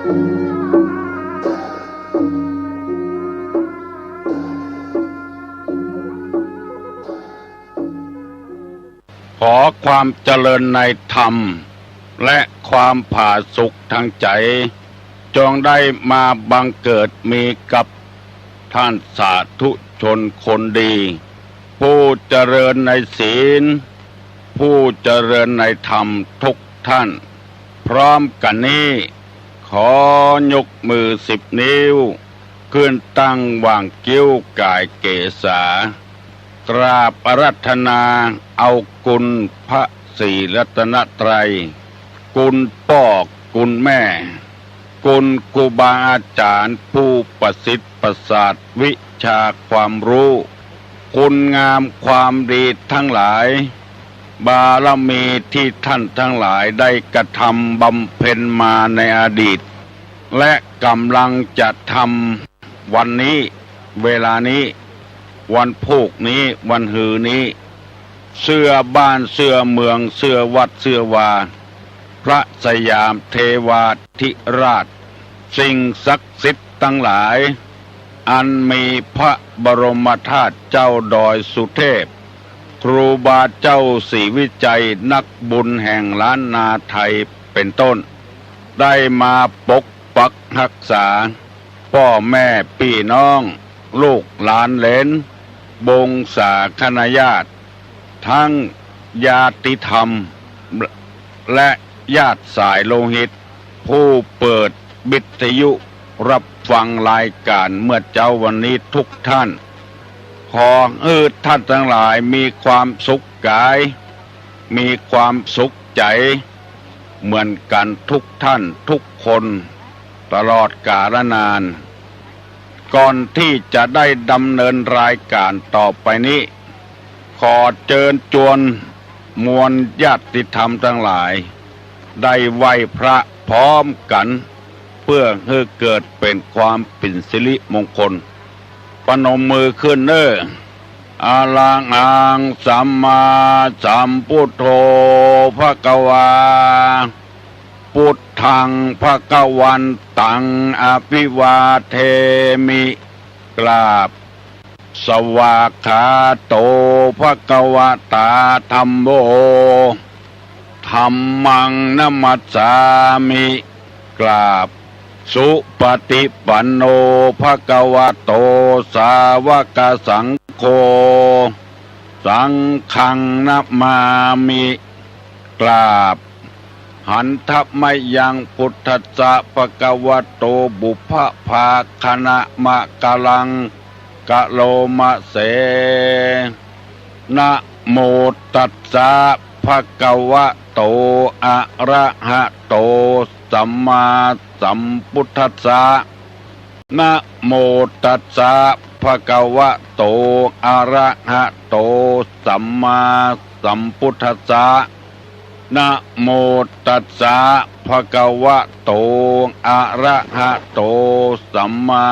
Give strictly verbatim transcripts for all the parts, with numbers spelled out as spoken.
ขอความเจริญในธรรม และความผาสุกทางใจ๋ จงได้มาบังเกิดมีกับท่านสาธุชนคนดี ผู้เจริญในศีล ผู้เจริญในธรรมทุกท่าน พร้อมกั๋นนี้ ขอยกมือสิบนิ้ว ขึ้นตั้งหว่างคิ้วก๋ายเกศา กราบอาราธนาเอาคุณพระศรีรัตนตรัย คุณป้อคุณแม่ คุณครูบาอาจ๋ารย์ผู้ประสิทธิ์ประสาทวิชาความรู้ คุณงามความดีทั้งหลาย บารมีที่ท่านทั้งหลายได้กระทำบำเพ็ญมาในอดีต และกำลังจะทำวันนี้ เวลานี้ วันพูกนี้ วันฮือนี้ เสื้อบ้าน เสื้อเมือง เสื้อวัด เสื้อวา พระสยามเทวาธิราช สิ่งศักดิ์สิทธิ์ทั้งหลาย อันมีพระบรมธาตุเจ้าดอยสุเทพ ครูบาเจ้าศรีวิชัย นักบุญแห่งล้านนาไทยเป็นต้น ได้มาปกปักรักษา ป้อแม่ปี้น้อง ลูกหลานเหลน วงศาคณาญาติ ทั้งญาติธรรม และญาติสายโลหิต ผู้เปิดวิทยุรับฟังรายก๋านเมื่อเจ๊าวันนี้ทุกท่าน ขอหื้อท่านทั้งหลายมีความสุขก๋าย มีความสุขใจ๋ เหมือนกั๋นทุกท่านทุกคน ตลอดกาลนาน ก่อนที่จะได้ดำเนินรายก๋านต่อไปนี้ ขอเจิญจวนมวลญาติธรรมทั้งหลาย ได้ไหว้พระพร้อมกั๋น เพื่อหื้อเกิดเป๋นความเป๋นสิริมงคล ประนมมือขึ้นเน้อ อะระหังสัมมาสัมพุทโธ ภะคะวา พุทธัง ภะคะวันตัง อะภิวาเทมิ กราบ สวากขาโต ภะคะวะตา ธัมโม ธัมมัง นะมัสสามิ กราบ สุปะฏิปันโน ภะคะวะโต สาวกสังโฆ สังฆัง นะมามิ กราบ หันทะมะยัง พุทธัสสะ ภะคะวะโต ปุพพะภาคะนะมะกะลัง กะโลมะเส นะโมตัสสะ ภะคะวะโต อะระหะโต สัมมาสัมพุทธัสสะ นะโมตัสสะ ภะคะวะโต อะระหะโต สัมมาสัมพุทธัสสะ นะโมตัสสะ ภะคะวะโต อะระหะโต สัมมา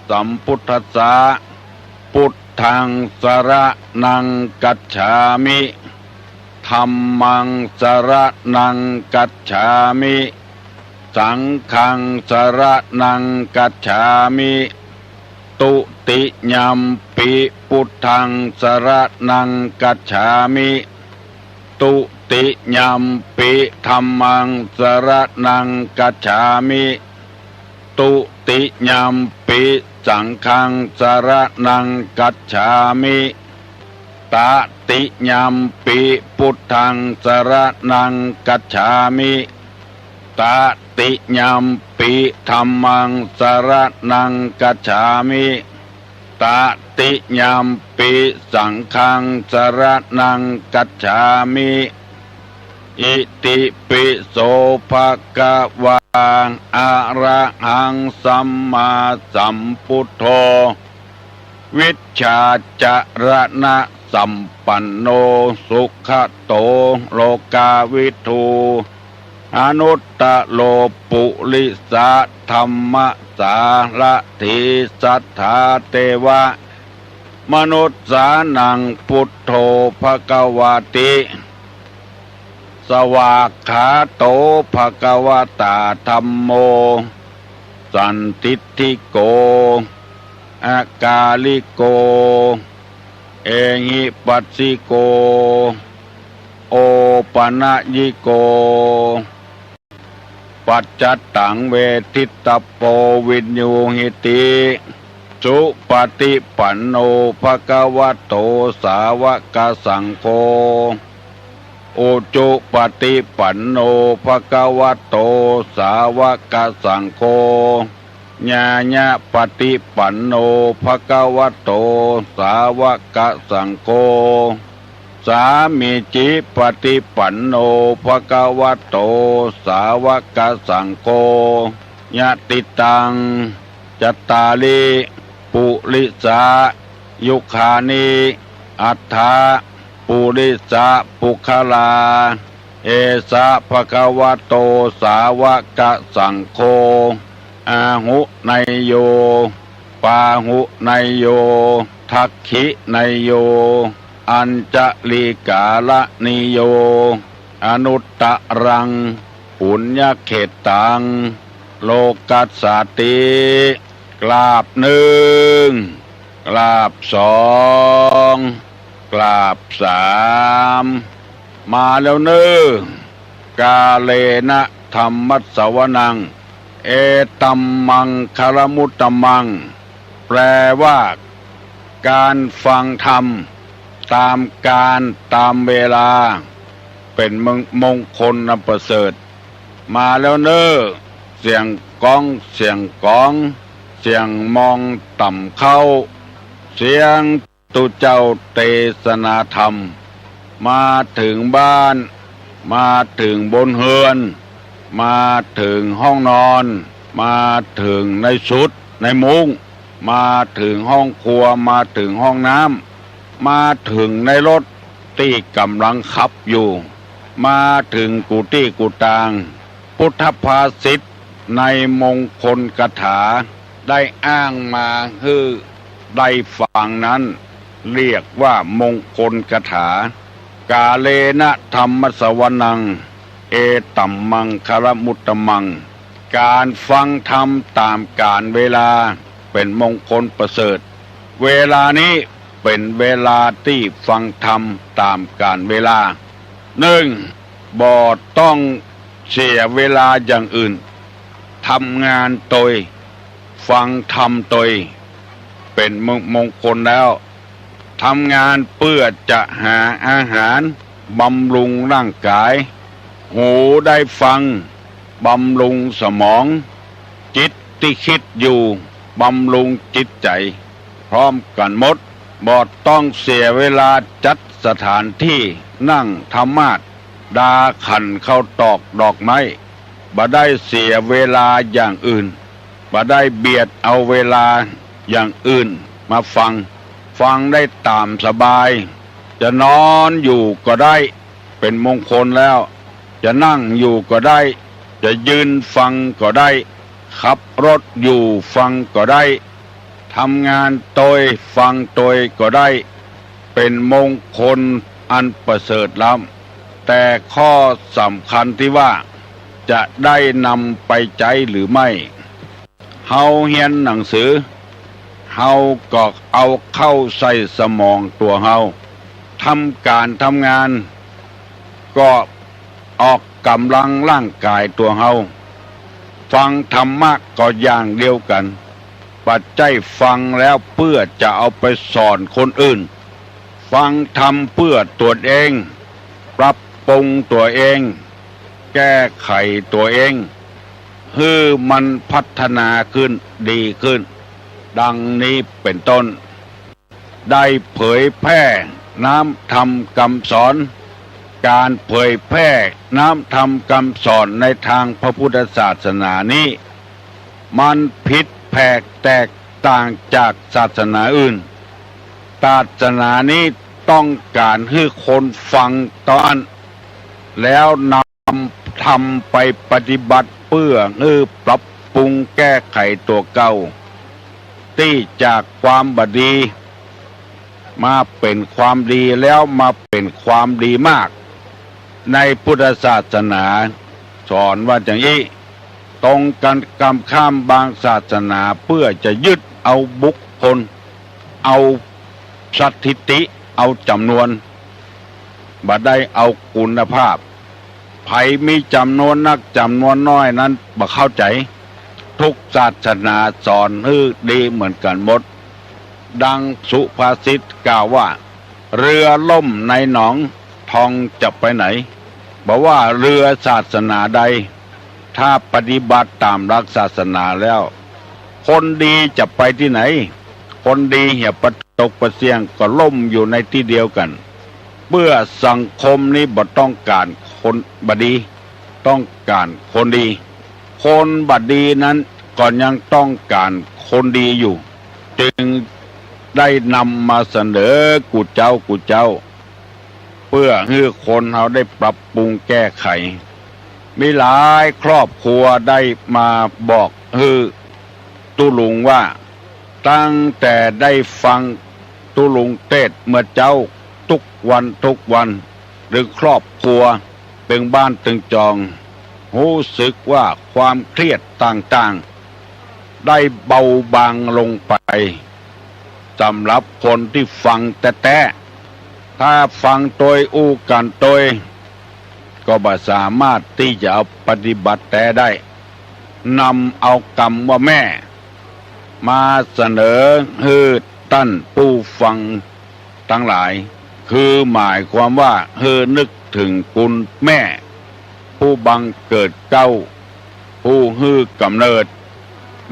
สัมพุทธัสสะ พุทธัง สะระณัง กัจฉามิ ธัมมัง สะระณัง กัจฉามิ สังฆัง สะระณัง กัจฉามิ ตุติยัมปิ พุทธัง สะระณัง กัจฉามิ ตุติยัมปิ ธัมมัง สะระณัง กัจฉามิ ตุติยัมปิ สังฆัง สะระณัง กัจฉามิ ตะติยัมปิ พุทธัง สะระณัง กัจฉามิ ตะติยัมปิ ธัมมัง สะระณัง กัจฉามิ ตะติยัมปิ สังฆัง สะระณัง กัจฉามิ อิติปิโส ภะคะวา อะระหัง สัมมาสัมพุทโธ วิชชาจะระณะสัมปันโน สุขะโต โลกาวิทู อนุตตะโร ปุริสะธัมมะสารถี สัตถาเทวะมนุสสานัง พุทโธ ภะคะวาติ สวากขาโต ภะคะวะตา ธัมโม สันทิฏฐิโก อากาลิโก เอหิปัสสิโก โอปะนะยิโก ปัจจัตตังเวทิตตะโป วิญญูหิติ สุปะฏิปันโน ภะคะวะโต สาวะกะสังโฆ อุจุปะฏิปันโน ภะคะวะโต สาวะกะสังโฆ ญาญะปะฏิปันโน ภะคะวะโต สาวะกะสังโฆ สามีจิปะฏิปันโน ภะคะวะโต สาวะกะสังโฆ ยะติตัง จัตตาริ ปุริสา ยุคานิ อัฏฐะ ปุริสะปุคคลา เอสะ ภะคะวะโต สาวะกะสังโฆ อาหุเนยโย ปาหุเนยโย ทักขิเนยโย อัญจลิกาละนิโย อนุตตะรัง ปุญญะเขตตัง โลกัสสาติ กราบนึ่ง กราบสอง กราบสาม มาแล้วเน่อ กาเลนะธัมมัสสวนัง เอตัมมังคะละมุตตะมัง แปลว่า การฟังธรรมต๋ามกาลต๋ามเวลา เป๋นมง มงคลอันประเสริฐ มาแล้วเน่อ เสียงก๊อง เสียงก๋อง เสียงมองต่ำเข้า เสียงตุ๊เจ้าเตสนาธรรม มาเถิงบ้าน มาเถิงบนเฮือน มาเถิงห้องนอน มาเถิงในสุด ในมุ้ง มาเถิงห้องครัว มาเถิงห้องน้ำ มาเถิงในรถตี้ก่ำลังขับอยู่ มาเถิงกู้ตี้กู้ตาง พุทธภาษิตในมงคลคาถาได้อ้างมาหื้อได้ฟังนั้น เรียกว่ามงคลคาถา กาเลนะธัมมัสสวนัง เอตัมมังคะละมุตตะมัง การฟังธรรมต๋ามกาลเวลาเป๋นมงคลประเสริฐ เวลานี้เป๋นเวลาตี้ฟังธรรมต๋ามกาลเวลา นึ่ง บ่ต้องเสียเวลาอย่างอื่น ทำงานโตย ฟังธรรมโตย เป๋นมง มงคลแล้ว ทำงานเปื้อจะหาอาหารบำรุงร่างก๋าย หูได้ฟังบำรุงสมอง จิตตี้กึ๊ดอยู่บำรุงจิตใจ๋ พร้อมกั๋นหมด บ่ต้องเสียเวลาจัดสถานตี้นั่งธรรมาสน์ ดาขันข้าวตอกดอกไม้ บ่ได้เสียเวลาอย่างอื่น บ่ได้เบียดเอาเวลาอย่างอื่นมาฟัง ฟังได้ต๋ามสบาย จะนอนอยู่ก็ได้ เป๋นมงคลแล้ว จะนั่งอยู่ก็ได้ จะยืนฟังก็ได้ ขับรถอยู่ฟังก็ได้ ทำงานโตยฟังโตยก็ได้ เป๋นมงคลอันประเสริฐล้ำ แต่ข้อสำคัญตี้ว่า จะได้นำไปใจ๊หรือไม่ เฮาเฮียนหนังสือ เฮาก็เอาเข้าใส่สมองตั๋วเฮา ทำก๋านทำงาน ก็ออกก๋ำลังร่างก๋ายตั๋วเฮา ฟังธรรมะก็อย่างเดียวกั๋น บ่ใจ้ฟังแล้วเปื้อจะเอาไปสอนคนอื่น ฟังธรรมเปื้อตั๋วเอง ปรับปรุงตั๋วเอง แก้ไขตั๋วเอง หื้อมันพัฒนาขึ้น ดีขึ้น ดังนี้เป๋นต้น ได้เผยแพร่น้ำธรรมกำสอน ก๋านเผยแพร่น้ำธรรมกำสอนในตางพระพุทธศาสนานี้ มันผิดแผกแตกต่างจากศาสนาอื่น ศาสนานี้ต้องก๋านหื้อคนฟังเต้าอั้น แล้วนำธรรมไปปฏิบัติเปื้อหื้อปรับปรุงแก้ไขตั๋วเก่า ตี้จากความบ่ดี มาเป๋นความดี แล้วมาเป๋นความดีมาก ในพุทธศาสนาสอนว่าอย่างอี้ ตรงกั๋นกำข้ามบางศาสนาเปื้อจะยึดเอาบุคคล เอาสถิติ เอาจ๋ำนวน บ่ได้เอาคุณภาพ ใผมีจ๋ำนวนนักจ๋ำนวนน้อยนั้นบ่เข้าใจ๋ ทุกศาสนาสอนหื้อดีเหมือนกั๋นหมด ดังสุภาษิตกล่าวว่า เรือล่มในหนองทองจะไปไหน บ่ว่าเรือศาสนาใด ถ้าปฏิบัติต๋ามหลักศาสนาแล้ว คนดีจะไปตี้ไหน คนดีเหียปะตกปะเสี้ยงก็ล่มอยู่ในตี้เดียวกั๋น เปื้อสังคมนี้บ่ต้องก๋านคนบ่ดี ต้องก๋านคนดี คนบ่ดีนั้นก็ยังต้องก๋านคนดีอยู่ จึงได้นำมาเสนอกู้เจ๊ากู้เจ๊า เปื้อหื้อคนเฮาได้ปรับปรุงแก้ไข มีหลายครอบครัวได้มาบอกหื้อตุ๊ลุงว่า ตั้งแต่ได้ฟังตุ๊ลุงเตสน์เมื่อเจ๊าทุกวันทุกวัน ตึงครอบครัว ตึงบ้านตึงจอง ฮู้สึกว่าความเครียดต่างๆ ได้เบาบางลงไป สำหรับคนตี้ฟังแต๊ๆ ถ้าฟังโตยอู้กั๋นโตย ก็บ่สามารถตี้จะเอาปฏิบัติแต๊ได้ นำเอากำว่าแม่ มาเสนอหื้อต้านผู้ฟังตังหลาย คือหมายความว่าหื้อนึกเถิงคุณแม่ ผู้บังเกิดเกล้า ผู้หื้อกำเนิด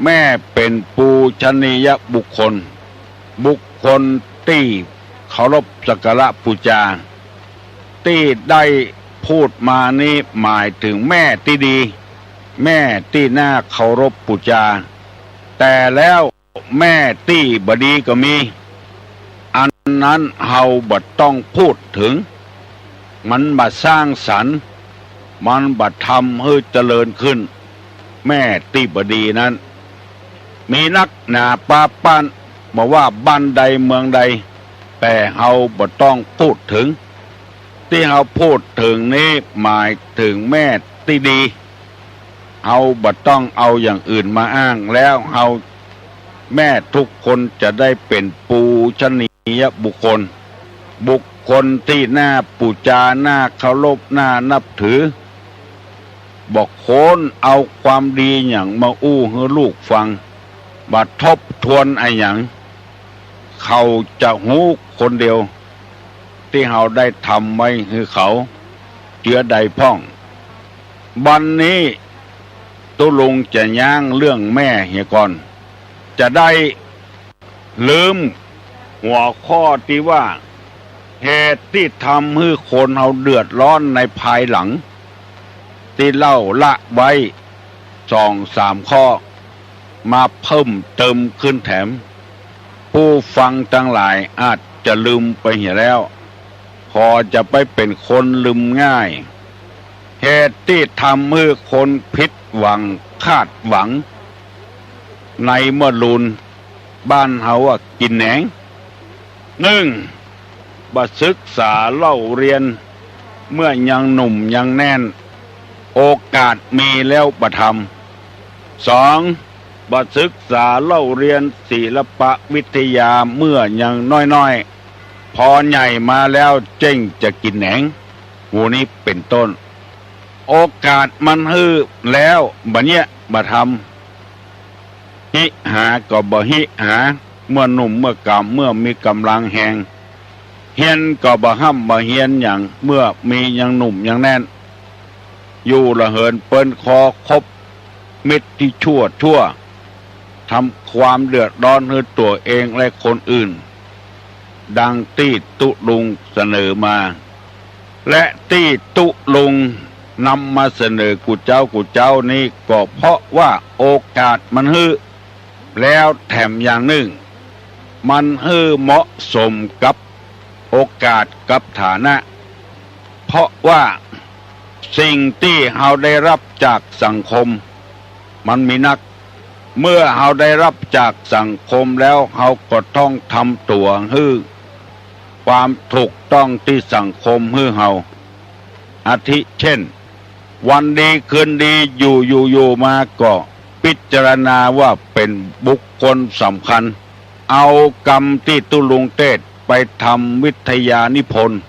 แม่เป๋นปูชนียบุคคล บุคคลตี้เคารพสักการะปู๋จา ตี้ได้พูดมานี้หมายเถิงแม่ตี้ดี แม่ตี้น่าเคารพปู๋จา แต่แล้วแม่ตี้บ่ดีก็มี อันนั้นเฮาบ่ต้องพูดเถิง มันบ่สร้างสรรค์ มันบ่ทำหื้อเจริญขึ้น แม่ตี้บ่ดีนั้น มีนักหนาปาป้าน บ่ว่าบ้านใดเมืองใด แต่เฮาบ่ต้องพูดเถิง ตี้เฮาพูดเถิงนี้หมายเถิงแม่ตี้ดี เฮาบ่ต้องเอาอย่างอื่นมาอ้าง แล้วเฮาแม่ทุกคนจะได้เป๋นปูชนียบุคคล บุคคลตี้น่าปู๋จา น่าเคารพ น่านับถือ บ่ควรเอาความดีหยังมาอู้หื้อลูกฟัง บ่ทบทวนอะหยัง เขาจะฮู้คนเดียว ตี้เฮาได้ทำไว้หื้อเขา เจือใดพ่อง บัดนี้ตุ๊ลุงจะย้างเรื่องแม่เหียก่อน จะได้ลืมหัวข้อตี้ว่า เหตุตี้ทำหื้อคนเฮาเดือดร้อนในภายหลัง ตี้เล่าละไว้สองสามข้อ มาเพิ่มเติมขึ้นแถม ผู้ฟังตังหลายอาจจะลืมไปเหียแล้ว ขอจะไปเป๋นคนลืมง่าย เหตุตี้ทำหื้อคนผิดหวังคาดหวัง ในเมื่อลูน บ้านเฮาว่ากิ๋นแหนง นึ่ง บ่ศึกษาเล่าเรียน เมื่อยังหนุ่มยังแน่น โอกาสมีแล้วบ่ทำ สอง บ่ศึกษาเล่าเรียนศิลปวิทยาเมื่อยังน้อยๆ พอใหญ่มาแล้วเจ๊งจะกิ๋นแหนง หมู่นี้เป๋นต้น โอกาสมันหื้อแล้ว บ่าเยียะบ่าทำ ฮิหาก็บ่าฮิหา เมื่อหนุ่มเมื่อกำ เมื่อมีก๋ำลังแฮง เฮียนก็บ่าฮ่ำบ่าเฮียนหยัง เมื่อมียังหนุ่มยังแน่น อยู่ละเหินเปิ้นคอคบมิตรตี้ชั่วชั่ว ทำความเดือดร้อนหื้อตั๋วเองและคนอื่น ดังตี้ตุ๊ลุงเสนอมา และตี้ตุ๊ลุงนำมาเสนอกู้เจ๊ากู้เจ๊านี้ ก็เพราะว่าโอกาสมันหื้อ แล้วแถมอย่างนึ่ง มันหื้อเหมาะสมกับโอกาสกับฐานะ เพราะว่าสิ่งตี้เฮาได้ฮับจากสังคม มันมีนัก เมื่อเฮาได้ฮับจากสังคมแล้ว เฮาก็ต้องทำตั๋วหื้อความถูกต้องตี้สังคมหื้อเฮา อาทิเช่น วันดีคืนดี อยู่ๆ อยู่มาก็พิจารณาว่าเป๋นบุคคลสำคัญ เอากำตี้ตุ๊ลุงเตศน์ไปทำวิทยานิพนธ์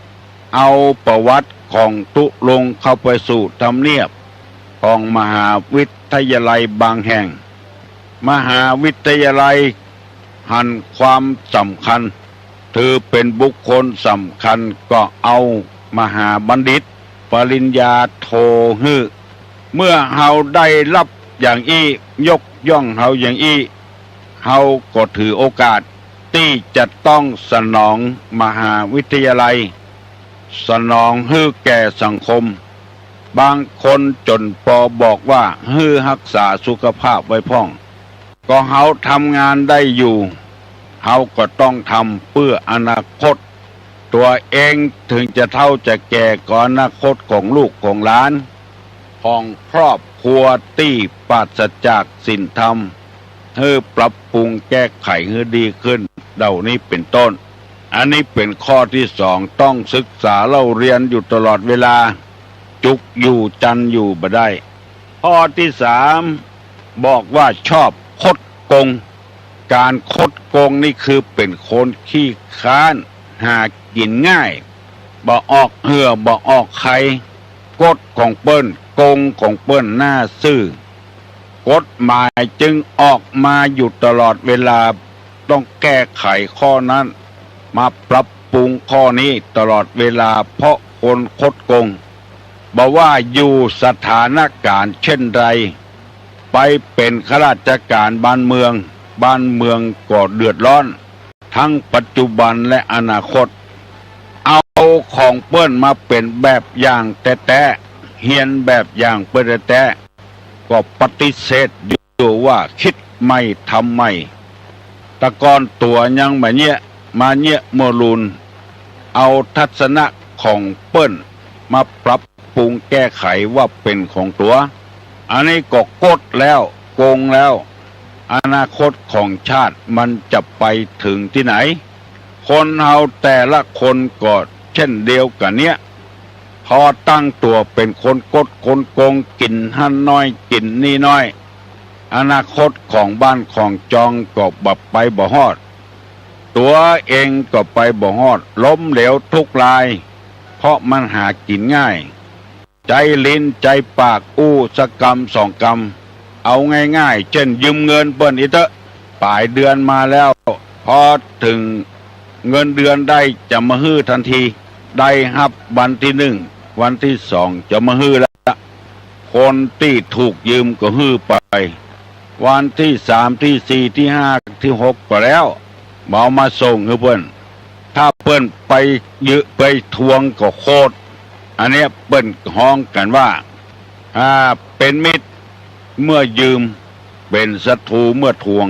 เอาประวัติของตุ๊ลุงเข้าไปสู่ทำเนียบของมหาวิทยาลัยบางแห่ง มหาวิทยาลัยหันความสำคัญ ถือเป๋นบุคคลสำคัญ ก็เอามหาบัณฑิตปริญญาโทหื้อ เมื่อเฮาได้ฮับอย่างอี้ ยกย่องเฮาอย่างอี้ เฮาก็ถือโอกาสตี้จะต้องสนองมหาวิทยาลัย สนองหื้อแก่สังคม บางคนจ๋นปอบอกว่าหื้อฮักษาสุขภาพไว้พ่อง ก็เฮาทำงานได้อยู่ เฮาก็ต้องทำเปื้ออนาคตตั๋วเอง เถิงจะเฒ่าจะแก่ก็อนาคตของลูกของหลาน ของครอบครัวตี้ปราศจากศีลธรรม หื้อปรับปรุงแก้ไขหื้อดีขึ้น เหล่านี้เป๋นต้น อันนี้เป๋นข้อตี้สอง ต้องศึกษาเล่าเรียนอยู่ตลอดเวลา จุกอยู่จันอยู่บ่ได้ ข้อตี้สาม บอกว่าชอบคดโกง ก๋านคดโกงนี่คือเป๋นคนขี้คร้าน หากิ๋นง่าย บ่ออกเหื้อบ่ออกใค กฎของเปิ้น โกงของเปิ้นหน้าซื่อ กฎหมายจึงออกมาอยู่ตลอดเวลา ต้องแก้ไขข้อนั้น มาปรับปรุงข้อนี้ตลอดเวลา เพราะคนคดโกง บ่ว่าอยู่สถานก๋ารณ์เช่นใด ไปเป๋นข้าราชก๋ารบ้านเมือง บ้านเมืองก็เดือดร้อน ทั้งปัจจุบันและอนาคต เอาของเปิ้นมาเป๋นแบบอย่างแต๊ๆ เฮียนแบบอย่างเปิ้นแต๊ๆ ก็ปฏิเสธอยู่ว่าคิดใหม่ทำใหม่ แต่ก่อนตั๋วยังบ่าเยียะ มาเยียะเมื่อลูน เอาทัศนะของเปิ้นมาปรับปรุงแก้ไขว่าเป๋นของตั๋ว อันนี้ก็คดแล้ว โกงแล้ว อนาคตของชาติมันจะไปเถิงตี้ไหน คนเฮาแต่ละคนก็เช่นเดียวกั๋นเนี้ย พอตั้งตั๋วเป๋นคนคดคนโกง กิ๋นหั้นน้อยกิ๋นนี่น้อย อนาคตของบ้านของจองก็บ่ไปบ่ฮอด ตั๋วเองก็ไปบ่ฮอด ล้มเหลวทุกราย เพราะมันหากิ๋นง่าย ใจ๊ลิ้นใจ๊ปากอู้สักกำสองกำ เอาง่ายๆ เจ้นยืมเงินเปิ้นอีเต๊อะ ป๋ายเดือนมาแล้ว พอเถิงเงินเดือนได้จะมาหื้อตันที ได้ฮับวันตี้นึ่ง วันตี้สองจะมาหื้อละ คนตี้ถูกยืมก็หื้อไป วันตี้สาม ตี้สี่ ตี้ห้า ตี้หกก็แล้ว บ่เอามาส่งหื้อเปิ้น ถ้าเปิ้นไปยืมไปทวงก็โขด อันเนี้ยเปิ้นฮ้องกั๋นว่า อ่า เป๋นมิตรเมื่อยืม เป๋นศัตรูเมื่อทวง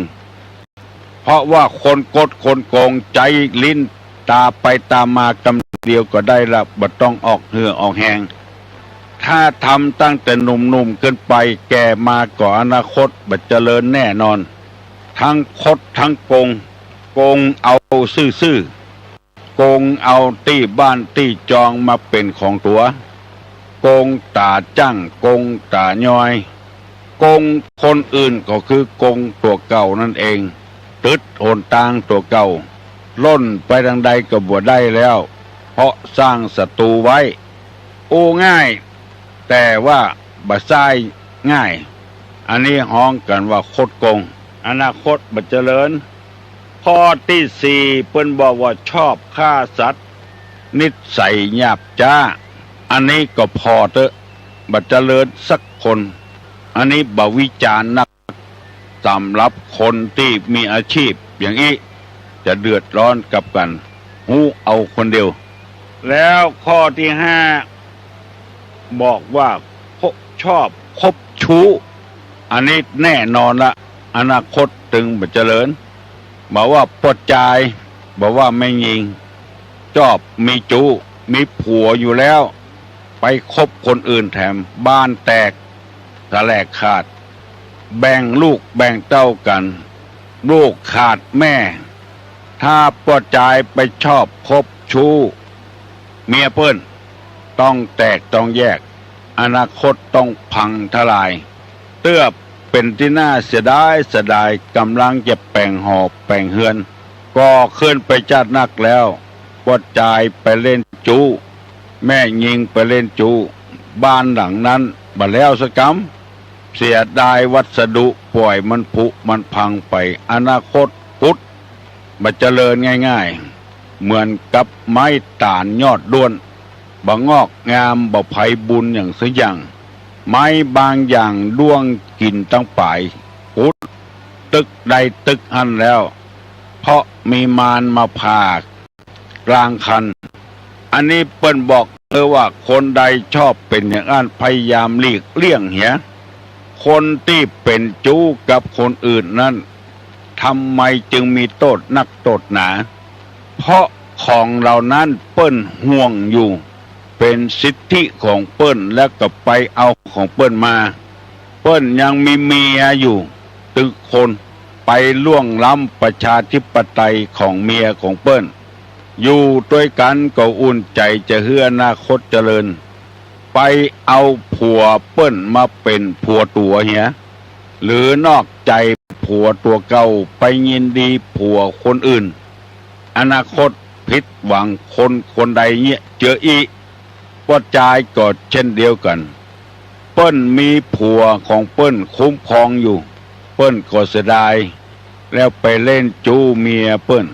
เพราะว่าคนคดคนโกงใจ๊ลิ้นตาไปตามากำเดียวก็ได้ละ บ่ต้องออกเหื้อออกแฮง ถ้าทำตั้งแต่หนุ่มๆ ขึ้นไป แก่มาก็อนาคตบ่เจริญแน่นอน ทั้งคดทั้งโกง โกงเอาซื่อๆ โกงเอาตี้บ้านตี้จองมาเป๋นของตั๋ว โกงต๋าจ้าง โกงต๋ายอย โกงคนอื่นก็คือโกงตั๋วเก่านั่นเอง ตึดหนตางตั๋วเก่า ล่นไปตางใดก็บ่ได้แล้ว เพราะสร้างศัตรูไว้ อู้ง่าย แต่ว่าบ่ใจ้ง่าย อันนี้ฮ้องกั๋นว่าคดโกง อนาคตบ่เจริญ ข้อตี้สี่ เปิ้นบอกว่าชอบฆ่าสัตว์ นิสัยหยาบจ๊า อันนี้ก็ผ่อเต๊อะ บ่เจริญสักคน อันนี้บ่วิจารณ์นัก สำหรับคนตี้มีอาชีพอย่างอี้ จะเดือดร้อนกับกั๋น ฮู้เอาคนเดียว แล้วข้อตี้ห้า บอกว่าชอบคบชู้ อันนี้แน่นอนละ อนาคตตึงบ่เจริญ บ่ว่าป้อจาย บ่ว่าแม่ญิง จอบมีจู๊ มีผัวอยู่แล้ว ไปคบคนอื่นแถม บ้านแตก สะแหลกขาด แบ่งลูกแบ่งเต้ากั๋น ลูกขาดแม่ ถ้าป้อจายไปชอบคบชู้เมียเปิ้น ต้องแตกต้องแยก อนาคตต้องพังทลาย เตื้อเป๋นตี้น่าเสียดายเสียดาย ก่ำลังจะแป๋งหอแป๋งเฮือน ก่อขึ้นไปจ๊าดนักแล้ว ป้อจายไปเล่นจู๊ แม่ญิงไปเล่นจู๊ บ้านหลังนั้นบ่แล้วสักกำ เสียดายวัสดุ ป่อยมันผุมันพังไป อนาคตกุด บ่เจริญง่ายๆ เหมือนกับไม้ต๋าลยอดด้วน บ่งอกงาม บ่ไพบูลย์หยังสักอย่าง ไม้บางอย่างด้วงกิ๋นตังป๋าย กุดตึกใดตึกหั้นแล้ว เพราะมีมารมาผ่า กลางคัน อันนี้เปิ้นบอกเฮอว่าคนใดชอบเป๋นอย่างอั้นพยายามหลีกเลี่ยงเหีย คนตี้เป๋นจู๊กับคนอื่นนั้น ทำไมจึงมีโต้ษนักโต้ษหนา เพราะของเหล่านั้นเปิ้นห่วงอยู่ เป๋นสิทธิของเปิ้น แล้วก็ไปเอาของเปิ้นมา เปิ้นยังมีเมียอยู่ตึงคน ไปล่วงล้ำประชาธิปไตยของเมียของเปิ้น อยู่ตวยกั๋นก็อุ่นใจ๋จะหื้ออนาคตเจริญ ไปเอาผัวเปิ้นมาเป๋นผัวตั๋วเหีย หรือนอกใจ๋ผัวตั๋วเก่าไปยินดีผัวคนอื่น อนาคตผิดหวัง คนคนใดเยียะเจืออี้ ป้อจายก็เช่นเดียวกั๋น เปิ้นมีผัวของเปิ้นคุ้มครองอยู่ เปิ้นก็เสียดาย แล้วไปเล่นจู๊เมียเปิ้น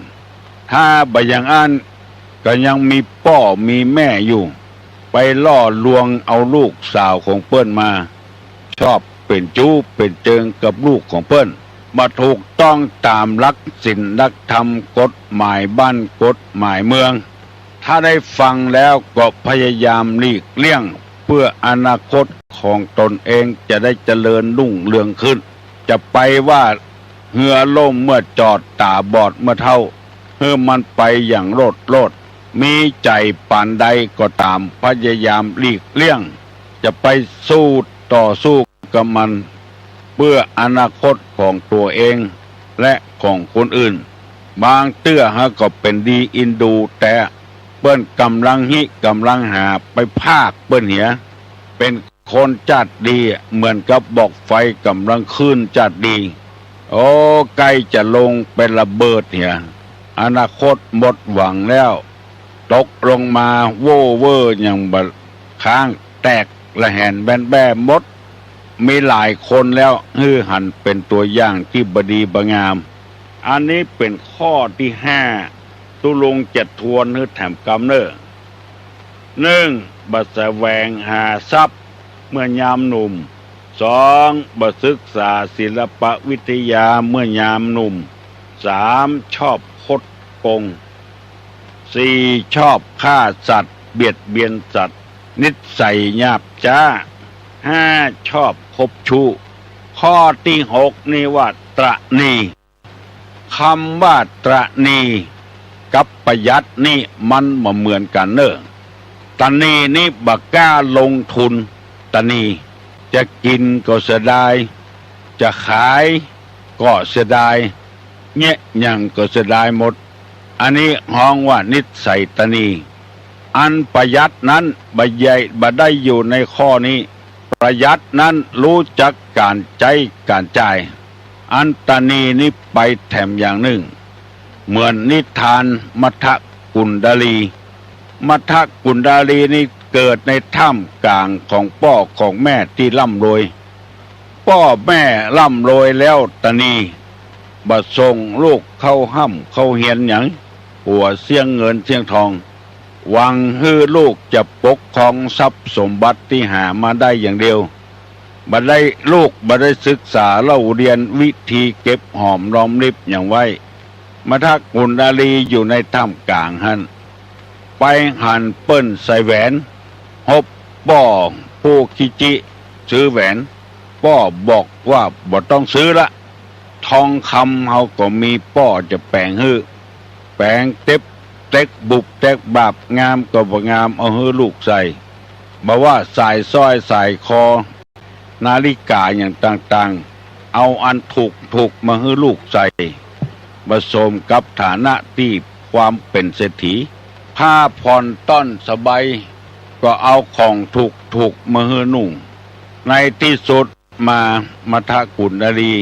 ถ้าบ่อย่างอั้นก็ยังมีป้อมีแม่อยู่ ไปล่อลวงเอาลูกสาวของเปิ้นมา ชอบเป๋นจู๊เป๋นเจิงกับลูกของเปิ้น บ่ถูกต้องต๋ามหลักศีลหลักธรรม กฎหมายบ้านกฎหมายเมือง ถ้าได้ฟังแล้วก็พยายามหลีกเลี่ยง เพื่ออนาคตของตนเองจะได้เจริญรุ่งเรืองขึ้น จะไปว่าเฮือล่มเมื่อจอด ต๋าบอดเมื่อเฒ่า หื้อมันไปอย่างโลดโลด มีใจ๋ปานใดก็ต๋าม พยายามหลีกเลี่ยง จะไปสู้ต่อสู้กับมัน เพื่ออนาคตของตั๋วเองและของคนอื่น บางเตื้อหาก็เป๋นดีอินดู แต่เปิ้นก่ำลังฮิก่ำลังหา ไปพากเปิ้นเหีย เป๋นคนจ๊าดดี เหมือนกับบอกไฟก่ำลังขึ้นจ๊าดดี โอ้ ใก้จะลงไประเบิดเหีย อนาคตหมดหวังแล้ว ตกลงมาโว้เว่ออย่างบ่า ข้างแตกระแหนแบนแบ้หมด มีหลายคนแล้ว หื้อหันเป๋นตั๋วอย่างตี้บ่ดีบ่งาม อันนี้เป๋นข้อตี้ห้า ตุ๊ลุงจะทวนหื้อแถมกำเน่อ นึ่ง บ่แสวงหาทรัพย์เมื่อยามหนุ่ม สอง บ่ศึกษาศิลปวิทยาเมื่อยามหนุ่ม สาม ชอบคดโกง สี่ ชอบฆ่าสัตว์ เบียดเบียนสัตว์ นิสัยหยาบจ๊า ห้า ชอบคบชู้ ข้อตี้หกนี่ว่าตระหนี่ กำว่าตระหนี่กับประหยัดนี่มันบ่เหมือนกั๋นเน่อ ตระหนี่นี่บ่กล้าลงทุน ตระหนี่ จะกิ๋นก็เสียดาย จะขายก็เสียดาย เยียะหยังก็เสียดายหมด อันนี้ฮ้องว่านิสัยตระหนี่ อันประหยัดนั้นบ่ใหญ่ บ่ได้อยู่ในข้อนี้ ประหยัดนั้นรู้จักก๋านใจ๊ก๋านจ่าย อันตระหนี่นี่ไปแถมอย่างนึ่ง เหมือนนิทานมัทธกุณฑลี มัทธกุณฑลีนี่เกิดในท่ามกลางของป้อของแม่ตี้ร่ำรวย ป้อแม่ร่ำรวยแล้วตระหนี่ บ่ส่งลูกเข้าฮ่ำเข้าเฮียนหยัง กั๋วเสี้ยงเงินเสี้ยงทอง หวังหื้อลูกจะปกครองทรัพย์สมบัติตี้หามาได้อย่างเดียว บ่ได้ ลูกบ่ได้ศึกษาเล่าเรียนวิธีเก็บหอมรอมริบหยังไว้ มัทธกุณฑลีอยู่ในท่ามกลางหั้น ไปหันเปิ้นใส่แหวน ฮบป้อผู้ขี้จี้ซื้อแหวน ป้อบอกว่าบ่ต้องซื้อละ ทองคำเฮาก็มี ป้อจะแป๋งหื้อ แป๋งเต็บ เต็กบุบเต็กบาบ งามก็บ่งาม เอาหื้อลูกใส่ บ่ว่าสายสร้อยสายคอ นาฬิกาหยังต่างๆ เอาอันถูกๆ มาหื้อลูกใส่ ผสมกับฐานะตี้ความเป๋นเศรษฐี ผ้าผ่อนต้อนสบาย ก็เอาของถูก หุกมาหื้อนุ่ง ในตี้สุดมา มัทธกุณฑลี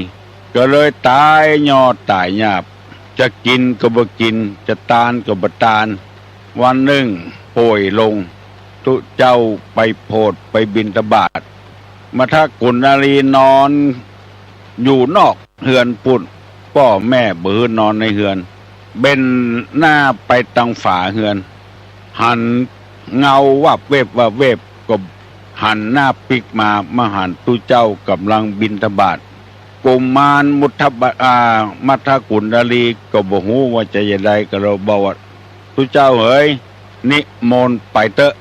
ก็เลยต๋ายยอดต๋ายหยาบ จะกิ๋นก็บ่กิ๋น จะตานก็บ่ตาน วันนึ่งป่วยลง ตุ๊เจ้าไปโผดไปบิณฑบาต มัทธกุณฑลีนอนอยู่นอกเฮือนปุ้น ป้อแม่บ่หื้อนอนในเฮือน เบนหน้าไปตางฝาเฮือน หันเงาวับเว็บวับเว็บ ก็หันหน้าปิ๊กมา มาหันตุ๊เจ้าก่ำลังบิณฑบาต กุมารมุทบะ อ่า มัทธกุณฑลีก็บ่ฮู้ว่าจะจะใด ก็เลยบอกว่า ตุ๊เจ้าเหย นิมนต์ไปเต๊อะ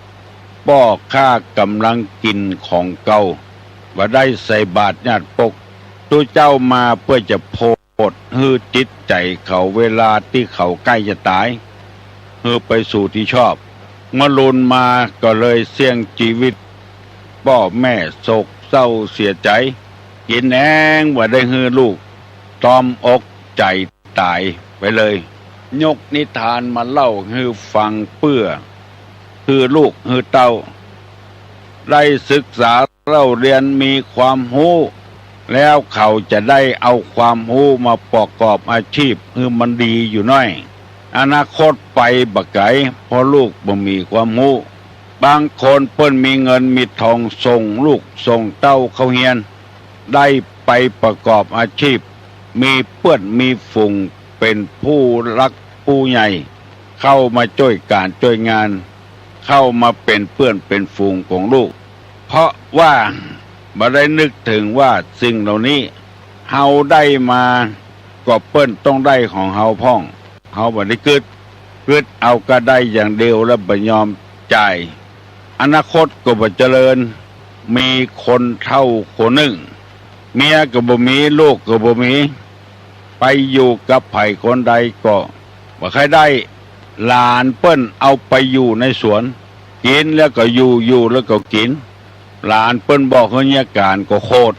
ป้อข้าก่ำลังกิ๋นของเก่า บ่ได้ใส่บาตรญาติปก ตุ๊เจ้ามาเปื้อจะโผดหื้อจิตใจ๋เขา เวลาตี้เขาใก้จะต๋าย หื้อไปสู่ตี้ชอบ เมื่อลุนมาก็เลยเสี่ยงจีวิต ป้อแม่โศกเศร้าเสียใจ๋ กิ๋นแฮงบ่ได้หื้อลูก ตอมอกใจ๋ต๋ายไปเลย ยกนิทานมาเล่าหื้อฟังเปื้อ หื้อลูกหื้อเต้า ได้ศึกษาเล่าเรียนมีความฮู้ แล้วเขาจะได้เอาความฮู้มาประกอบอาชีพหื้อมันดีอยู่น้อย อนาคตไปบ่ไก๋ เพราะลูกบ่มีความฮู้ บางคนเปิ้นมีเงินมีทองส่งลูกส่งเต้าเข้าเฮียน ได้ไปประกอบอาชีพ มีเปื้อนมีฝูงเป๋นผู้หลักผู้ใหญ่ เข้ามาจ้วยก๋านจ้วยงาน เข้ามาเป๋นเปื้อนเป๋นฝูงของลูก เพราะว่าบ่ได้นึกเถิงว่าสิ่งเหล่านี้เฮาได้มา ก็เปิ้นต้องได้ของเฮาพ่อง เฮาบ่ได้กึ๊ด กึ๊ดเอาก้าได้อย่างเดียวแล้วบ่ยอมจ่าย อนาคตก็บ่เจริญ มีคนเฒ่าคนนึ่ง เมียก็บ่มี ลูกก็บ่มี ไปอยู่กับใผคนใดก็บ่ใค่ได้ หลานเปิ้นเอาไปอยู่ในสวน กิ๋นแล้วก็อยู่ อยู่แล้วก็กิ๋น หลานเปิ้นบอกหื้อเยียะก๋านก็โขด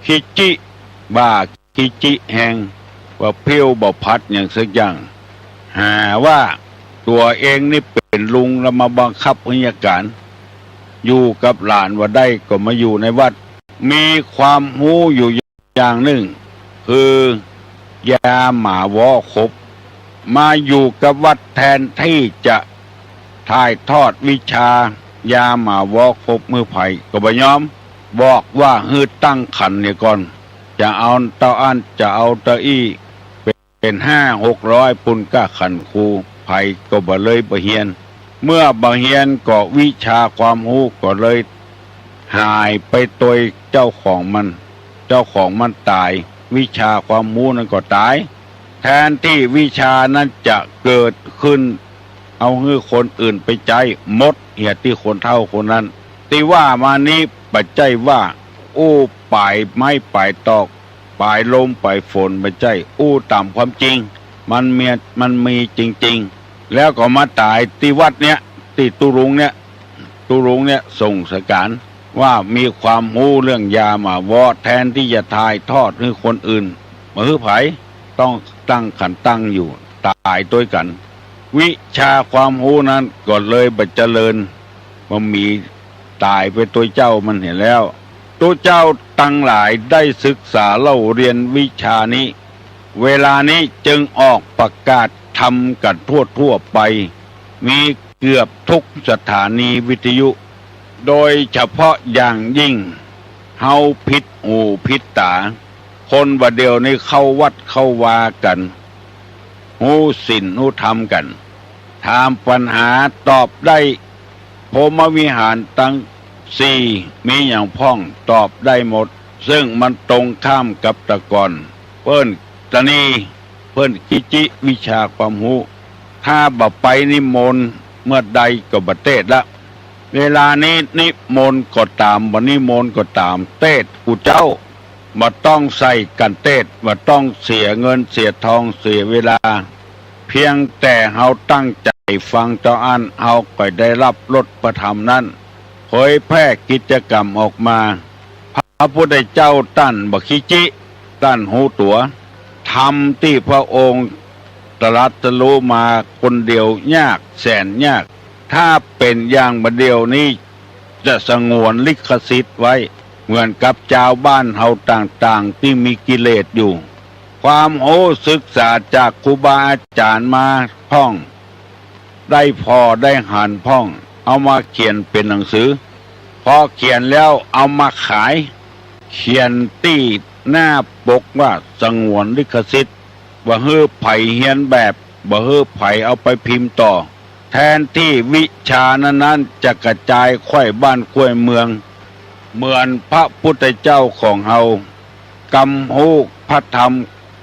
ขี้จิ บ้าขี้จิแฮง บ่ผิวบ่ผัดหยังสักอย่าง หาว่าตั๋วเองนี่เป๋นลุงแล้วมาบังคับหื้อเยียะก๋าน อยู่กับหลานบ่ได้ก็มาอยู่ในวัด มีความฮู้อยู่อย่างนึ่ง คือยาหมาวอคบ มาอยู่กับวัดแทนตี้จะถ่ายทอดวิชายาหมาวอคบหื้อใผก็บ่ยอม บอกว่าหื้อตั้งขันเหียก่อน จะเอาเต้าอั้นจะเอาเต้าอี้ เป๋นห้าหกร้อยปูนก้าขันครู ใผก็บ่เลยบ่เฮียน เมื่อบ่เฮียนก็วิชาความฮู้ก็เลยหายไปตวยเจ้าของมัน เจ้าของมันต๋าย วิชาความฮู้นั้นก็ต๋าย แทนตี้วิชานั้นจะเกิดขึ้น เอาหื้อคนอื่นไปใจ๊ หมดเหียตี้คนเฒ่าคนนั้น ตี้ว่ามานี้บ่ใจ้ว่าอู้ป๋ายไม้ป๋ายตอก ป๋ายลมป๋ายฝน บ่ใจ้ อู้ต๋ามความจริง มันมี มันมีจริงๆ แล้วก็มาต๋ายตี้วัดเนี้ย ตี้ตุ๊ลุงเนี้ย ตุ๊ลุงเนี้ยส่งสก๋านว่ามีความฮู้เรื่องยาหมาวอ แทนตี้จะถ่ายทอดหื้อคนอื่น บ่หื้อใผ ต้องตั้งขันตั้งอยู่ ต๋ายตวยกั๋น วิชาความฮู้นั้นก็เลยบ่เจริญ บ่มี ต๋ายไปตวยเจ้ามันเหียแล้ว ตุ๊เจ้าตังหลายได้ศึกษาเล่าเรียนวิชานี้ เวลานี้จึงออกประกาศธรรมกั๋นทั่วๆ ไป มีเกือบทุกสถานีวิทยุ โดยเฉพาะอย่างยิ่ง เฮาผิดหูผิดต๋า คนบ่าเดี่ยวนี้เข้าวัดเข้าวากั๋น ฮู้ศีลฮู้ธรรมกั๋น ถามปัญหาตอบได้ พรหมวิหารตังสี่มีหยังพ่อง ตอบได้หมด ซึ่งมันตรงข้ามกับแต่ก่อน เปิ้นตะหนี่ เปิ้นขี้จิวิชาความฮู้ ถ้าบ่ไปนิมนต์เมื่อใดก็บ่เตศน์ละ เวลานี้นิมนต์ก็ต๋าม บ่นิมนต์ก็ต๋าม เตศน์กูเจ้า บ่ต้องใส่กั๋นเตศน์ บ่ต้องเสียเงินเสียทองเสียเวลา เพียงแต่เฮาตั้งใจ๋ฟังเต้าอั้น เฮาก็ได้ฮับรสพระธรรมนั้น เผยแผ่กิจกรรมออกมา พระพุทธเจ้าต้านบ่ขี้จิ ต้านฮู้ตั๋ว ธรรมตี้พระองค์ตรัสรู้มาคนเดียวยากแสนยาก ถ้าเป๋นอย่างบ่าเดี่ยวนี้ จะสงวนลิขสิทธิ์ไว้ เหมือนกับจาวบ้านเฮาต่างๆ ตี้มีกิเลสอยู่ ความฮู้ศึกษาจากครูบาอาจ๋ารย์มาพ่อง ได้ผ่อได้หันพ่อง เอามาเขียนเป๋นหนังสือ พอเขียนแล้วเอามาขาย เขียนตี้หน้าปกว่าสงวนลิขสิทธิ์ บ่หื้อใผเฮียนแบบ บ่หื้อใผเอาไปพิมพ์ต่อ แทนตี้วิชานั้นๆ จะกระจายไขว้บ้านไขว้เมือง เหมือนพระพุทธเจ้าของเฮา กำฮู้พระธรรม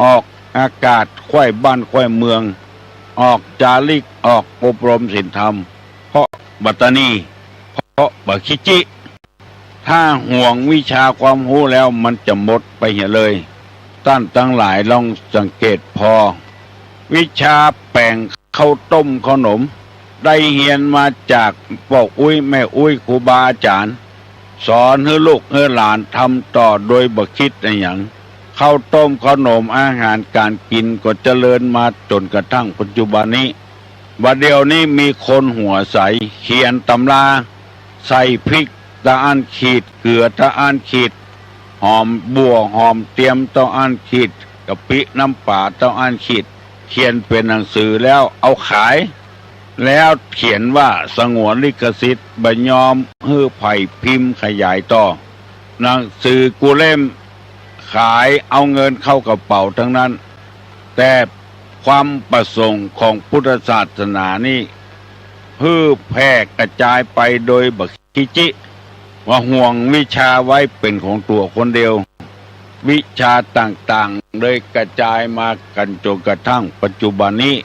ออกอากาศไขว้บ้านไขว้เมือง ออกจาริก ออกอบรมศีลธรรม เพราะบ่ตระหนี่ เพราะบ่คิดจิ ถ้าหวงวิชาความฮู้แล้วมันจะหมดไปเหียเลย ต้านตังหลายลองสังเกตผ่อ วิชาแป๋งข้าวต้มข้าวหนม ได้เฮียนมาจากป้ออุ๊ยแม่อุ๊ยครูบาอาจ๋ารย์ สอนหื้อลูกหื้อหลานทำต่อโดยบ่คิดอะหยัง ข้าวต้มข้าวหนมอาหารก๋านกิ๋นก็เจริญมาจ๋นกระทั่งปัจจุบันนี้ บ่าเดี่ยวนี้มีคนหัวใส เขียนตำรา ใส่พริกเต้าอั้นขีด เกลือเต้าอั้นขีด หอมบั่วหอมเตียมเต้าอั้นขีด กะปิน้ำป๋าเต้าอั้นขีด เขียนเป๋นหนังสือแล้วเอาขาย แล้วเขียนว่าสงวนลิขสิทธิ์ บ่ยอมหื้อใผพิมพ์ขยายต่อ หนังสือกู้เล่มขายเอาเงินเข้ากระเป๋าตังนั้น แต่ความประสงค์ของพุทธศาสนานี้ หื้อแพร่กระจายไปโดยบ่คิดจิ ว่าหวงวิชาไว้เป๋นของตั๋วคนเดียว วิชาต่างๆ เลยกระจายมากั๋นจ๋นกระทั่งปัจจุบันนี้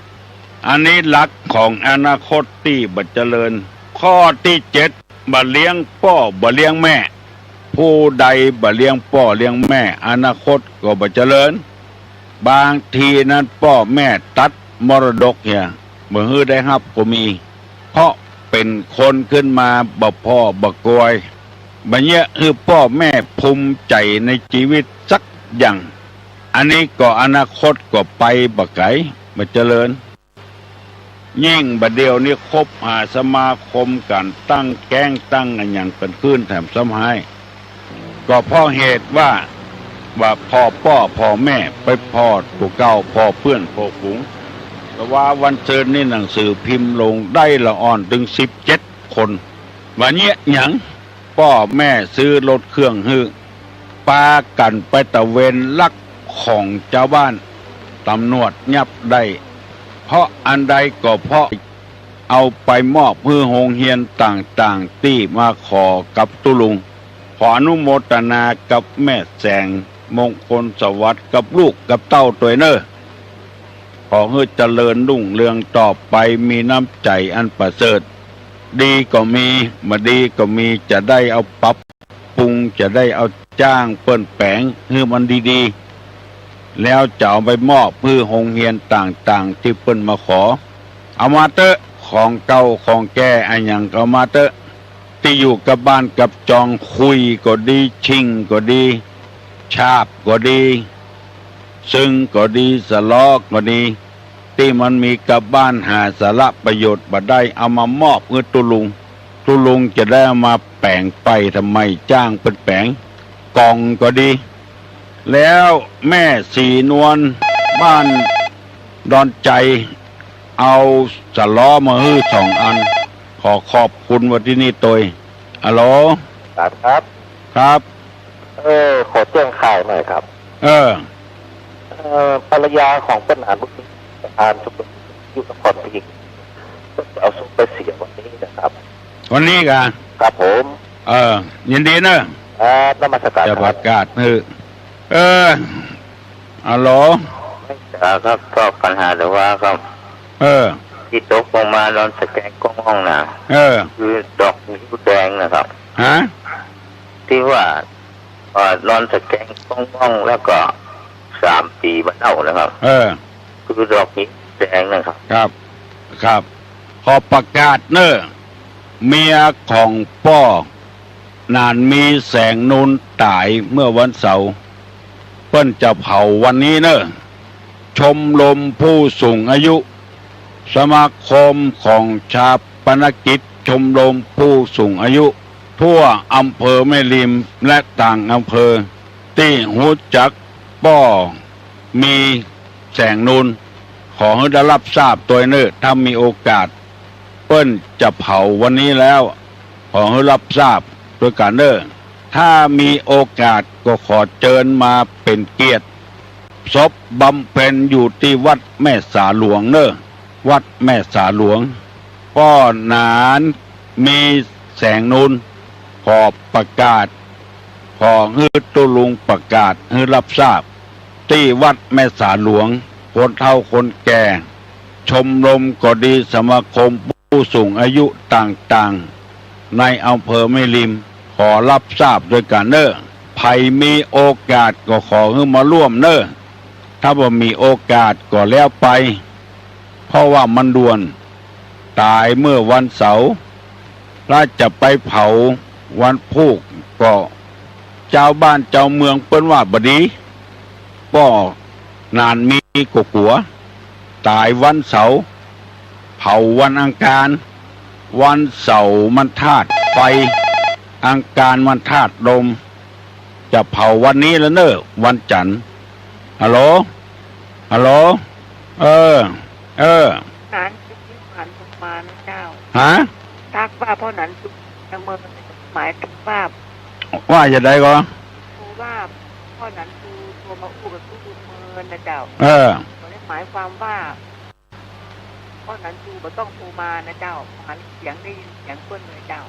อันนี้หลักของอนาคตตี้บ่เจริญ ข้อตี้เจ็ด บ่เลี้ยงป้อบ่เลี้ยงแม่ ผู้ใดบ่เลี้ยงป้อเลี้ยงแม่ อนาคตก็บ่เจริญ บางทีนั้นป้อแม่ตัดมรดกเหีย บ่หื้อได้ฮับก็มี เพราะเป๋นคนขึ้นมาบ่ผ่อบ่กวย บ่เยียะหื้อป้อแม่ภูมิใจ๋ในจีวิตสักอย่าง อันนี้ก็อนาคตก็ไปบ่ไก๋ บ่เจริญ ยิ่งบ่าเดี่ยวนี้คบหาสมาคมกั๋นตั้งแก๊งตั้งอะหยังกั๋นขึ้นแถมซ้ำฮ้าย ก็เพราะเหตุว่า ว่าผ่อป้อผ่อแม่ไปผ่อตั๋วเก่าผ่อเปื้อนผ่อฝูง แต่ว่าวันซืนนี้หนังสือพิมพ์ลงได้ละอ่อนเถิงสิบเจ็ดคน บ่าเยียะหยัง ป้อแม่ซื้อรถเครื่องหื้อ ปากั๋นไปตระเวนลักของจาวบ้าน ต๋ำรวจยับได้ เพราะอันใดก็เพราะเอาไปมอบหื้อโฮงเฮียนต่างๆ ตี้มาขอกับตุ๊ลุง ขออนุโมตนากับแม่แสงมงคลสวัสดิ์กับลูกกับเต้าตวยเน่อ ขอหื้อเจริญรุ่งเรืองต่อไป มีน้ำใจ๋อันประเสริฐ ดีก็มี บ่ดีก็มี จะได้เอาปรับปรุง จะได้เอาจ้างเปิ้นแป๋งหื้อมันดีๆ แล้วจะเอาไปมอบหื้อโฮงเฮียนต่างๆ ตี้เปิ้นมาขอ เอามาเต๊อะ ของเก่าของแก่อะหยังก็เอามาเต๊อะ ตี้อยู่กับบ้านกับจอง ขุยก็ดี ชิงก็ดี ฉาบก็ดี ซึ่งก็ดี สะเลาะก็ดี ตี้มันมีกับบ้านหาสาระประโยชน์บ่ได้ เอามามอบหื้อตุ๊ลุง ตุ๊ลุงจะได้เอามาแป๋งไปทำไม จ้างเปิ้นแป๋ง กล่องก็ดี แล้วแม่ศรีนวลบ้านดอนไจ เอาสะเลาะมาหื้อสองอัน ขอขอบคุณไว้ตี้นี่ตวย ฮัลโหล ครับ ครับ ครับ เออ ขอแจ้งข่าวหน่อยครับ เออ เอ่อ ภรรยาของป้อหนานบุญมี ประธานชมรมอยู่นครพิงค์ ก็จะเอาศพไปเสียวันนี้นะครับ วันนี้กา ครับผม เออ ยินดีเนอะ ครับ นมัสการ จะ ครับ ประกาศหื้อ เออ ฮัลโหล ครับ ก็ปัญหาแต่ว่าครับ เออ ตี้ตกลงมาดอนสะแกงก้องม่องน่ะ เออ คือดอกงิ้วแดงนะครับ ฮะ ตี้ว่า เอ่อ ดอนสะแกงก้องม่องแล้วก็สามปีบ่าเน่านะครับ เออ คือดอกงิ้วแดงนะครับ ครับ ครับ ขอประกาศเน่อ เมียของป้อหนานมีแสงนูนต๋ายเมื่อวันเสาร์ เปิ้นจะเผาวันนี้เน่อ ชมรมผู้สูงอายุ สมาคมของชาปนกิจชมรมผู้สูงอายุ ทั่วอำเภอแม่ริมและต่างอำเภอ ตี้ฮู้จักป้อมีแสงนูน ขอหื้อได้ฮับทราบตวยเน่อ ถ้ามีโอกาส เปิ้นจะเผาวันนี้แล้ว ขอหื้อฮับทราบตวยกั๋นเน่อ ถ้ามีโอกาสก็ขอเจิญมาเป๋นเกียรติ ศพบำเพ็ญอยู่ตี้วัดแม่สาหลวงเน่อ วัดแม่สาหลวง ป้อหนานมีแสงนูน ขอประกาศ ขอหื้อตุ๊ลุงประกาศหื้อฮับทราบ ตี้วัดแม่สาหลวง คนเฒ่าคนแก่ ชมรมก็ดี สมาคมผู้สูงอายุต่างๆ ในอำเภอแม่ริม ขอฮับทราบตวยกั๋นเน่อ ใผมีโอกาสก็ขอหื้อมาร่วมเน่อ ถ้าบ่มีโอกาสก็แล้วไป เพราะว่ามันด่วน ต๋ายเมื่อวันเสาร์ ถ้าจะไปเผาวันพูกก็ จาวบ้านจาวเมืองเปิ้นว่าบ่ดี ป้อหนานมีก็กั๋ว ต๋ายวันเสาร์ เผาวันอังคาร วันเสาร์มันธาตุไฟ อังคารมันธาตุลม จะเผาวันนี้แล้วเน่อ วันจันทร์ ฮัลโหล ฮัลโหล เออ เออ หนานจุกนิพพานโทรมานะเจ้า ฮะ ตักว่าป้อหนานจุกเมืองหมายถึงว่า ว่าจะใดก็ โทรว่าป้อหนานจุกโทรมาอู้กับตุ๊ลุงเมินนะเจ้า เออ ก็เลยหมายความว่า ป้อหนานจุกบ่ต้องโทรมานะเจ้า หันเสียงได้ยินเสียงเปิ้นเลยเจ้า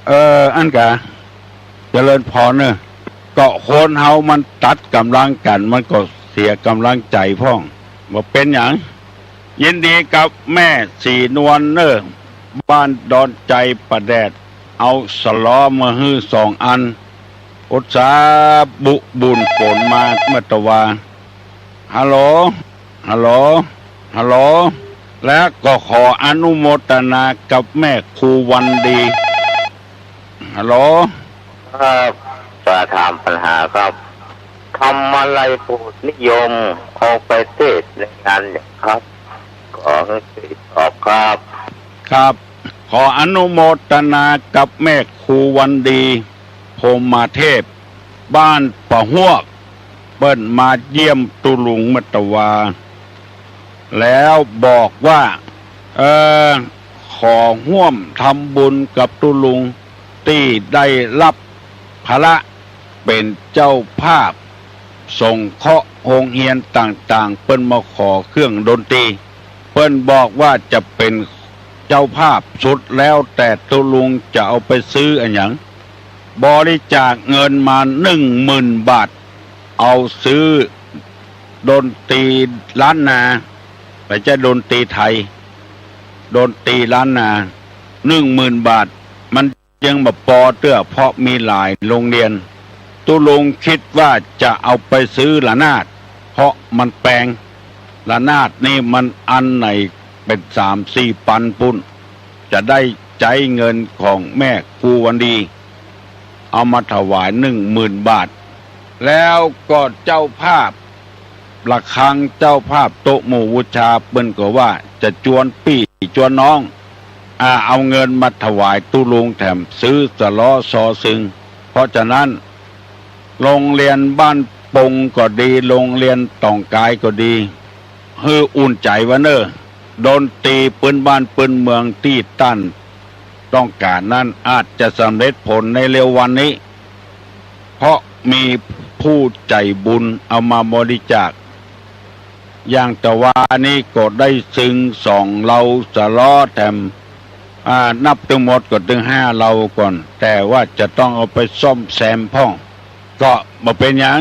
เออ อั้นกา เจริญพรเน่อ ก็คนเฮามันตัดก๋ำลังกั๋น มันก็เสียก๋ำลังใจ๋พ่อง บ่เป๋นหยัง ยินดีกับแม่ศรีนวลเน่อ บ้านดอนไจป่าแดด เอาสะล้อมาหื้อสองอัน อุตส่าห์บุบุญฝนมาเมื่อตะวา ฮัลโหล ฮัลโหล ฮัลโหล และก็ขออนุโมทนากับแม่ครูวันดี ฮัลโหล ครับ จะถามปัญหาครับ ทำอะไรโปรดนิยมเอาไปเทศน์ในงานหยังครับ ขอหื้อตอบครับ ครับ ขออนุโมทนากับแม่ครูวันดี พรหมเทพ บ้านป่าฮวก เปิ้นมาเยี่ยมตุ๊ลุงเมื่อตะวา แล้วบอกว่า เอ่อ ขอฮ่วมทำบุญกับตุ๊ลุง ตี้ได้ฮับภาระเป๋นเจ้าภาพสงเคราะห์โฮงเฮียนต่างๆ เปิ้นมาขอเครื่องดนตรี เปิ้นบอกว่าจะเป๋นเจ้าภาพสุด แล้วแต่ตุ๊ลุงจะเอาไปซื้ออะหยัง บริจาคเงินมาหนึ่งหมื่นบาท เอาซื้อดนตรีล้านนา บ่ใจ้ดนตรีไทย ดนตรีล้านนา หนึ่งหมื่นบาท มันยังบ่ปอเตื้อ เพราะมีหลายโฮงเฮียน ตุ๊ลุงกึ๊ดว่าจะเอาไปซื้อระนาด เพราะมันแปง ระนาดนี่มันอันไหนเป๋นสามสี่ปันปุ้น จะได้ใจ๊เงินของแม่ครูวันดี เอามาถวายหนึ่งหมื่นบาท แล้วก็เจ้าภาพระฆัง เจ้าภาพโต๊ะหมู่บูชา เปิ้นก็ว่าจะจวนปี้จวนน้อง อ่า เอาเงินมาถวายตุ๊ลุงแถมซื้อสะล้อซอซึง เพราะฉะนั้น โฮงเฮียนบ้านปงก็ดี โฮงเฮียนต่องกายก็ดี หื้ออุ่นใจ๋วาเน่อ ดนตรีปื๊นบ้านปื๊นเมืองตี้ต้านต้องก๋านนั้นอาจจะสำเร็จผลในเร็ววันนี้ เพราะมีผู้ใจ๋บุญเอามาบริจาค อย่างตะวานี้ก็ได้ซึ่งสองเลาสะล้อแถม อ่า นับตึงหมดก็ตึงห้าเลาก่อน แต่ว่าจะต้องเอาไปซ่อมแซมพ่อง ก็บ่เป๋นหยัง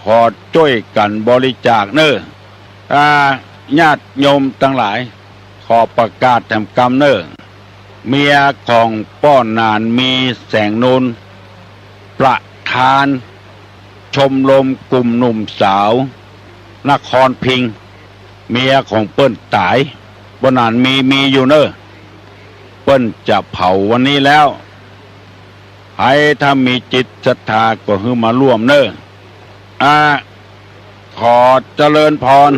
ขอจ้วยกั๋นบริจาคเน่อ อ่า ญาติโยมตังหลาย ขอประกาศแถมกำเน่อ เมียของป้อหนานมีแสงนูน ประธานชมรมกลุ่มหนุ่มสาวนครพิงค์ เมียของเปิ้นต๋าย ป้อหนานมี มีอยู่เน่อ เปิ้นจะเผาวันนี้แล้ว ใผถ้ามีจิตศรัทธาก็หื้อมาร่วมเน่อ อ่า ขอเจริญพร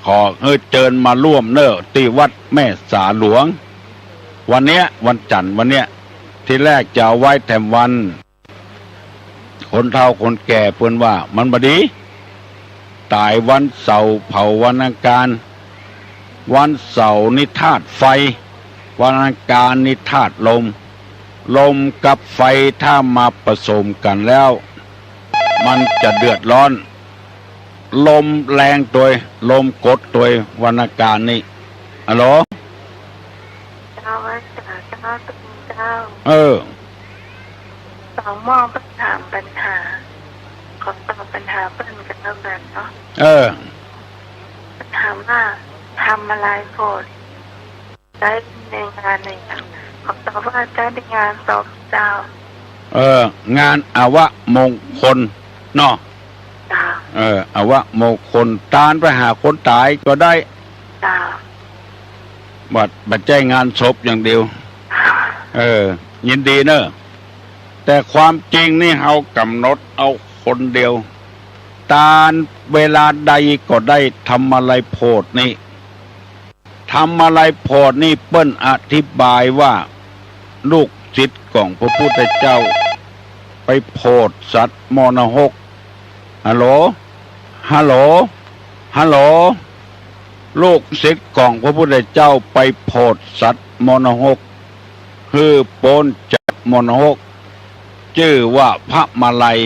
ขอหื้อเจิญมาร่วมเน่อ ตี้วัดแม่สาหลวง วันเนี้ย วันจันทร์วันเนี้ย ทีแรกจะเอาไว้แถมวัน คนเฒ่าคนแก่เปิ้นว่ามันบ่ดี ต๋ายวันเสาร์เผาวันอังคาร วันเสาร์นี่ธาตุไฟ วันอังคารนี่ธาตุลม ลมกับไฟถ้ามาผสมกั๋นแล้ว มันจะเดือดร้อน ลมแรงตวย ลมกดตวย วันอังคารนี่ ฮัลโหล เจ้า ไหว้สาเจ้า เจ้า เออ สองหม้อเปิ้นถามปัญหา ขอตอบปัญหาเปิ้นกั๋นแล้วกั๋นเนาะ เออ เปิ้นถามว่า ทำอะไรโผด ใจ๊ในงานไหน ขอตอบว่าใจ๊ในงานศพเจ้า เออ งานอวมงคลเนาะ เจ้า เออ อวมงคล ตานไปหาคนต๋ายก็ได้ เจ้า บ่ บ่ใจ้งานศพอย่างเดียว เจ้า เออ ยินดีเนอะ แต่ความจริงนี่เฮากำหนดเอาคนเดียว ตานเวลาใดก็ได้ ทำอะไรโผดนี่ ทำอะไรโผดนี่เปิ้นอธิบายว่า ลูกศิษย์ของพระพุทธเจ้า ไปโผดสัตว์มรณหก ฮัลโหล ฮัลโหล ฮัลโหล ลูกศิษย์ของพระพุทธเจ้าไปโผดสัตว์มรณหก หื้อป๊นจากมรณหก จื้อว่าพระมาลัย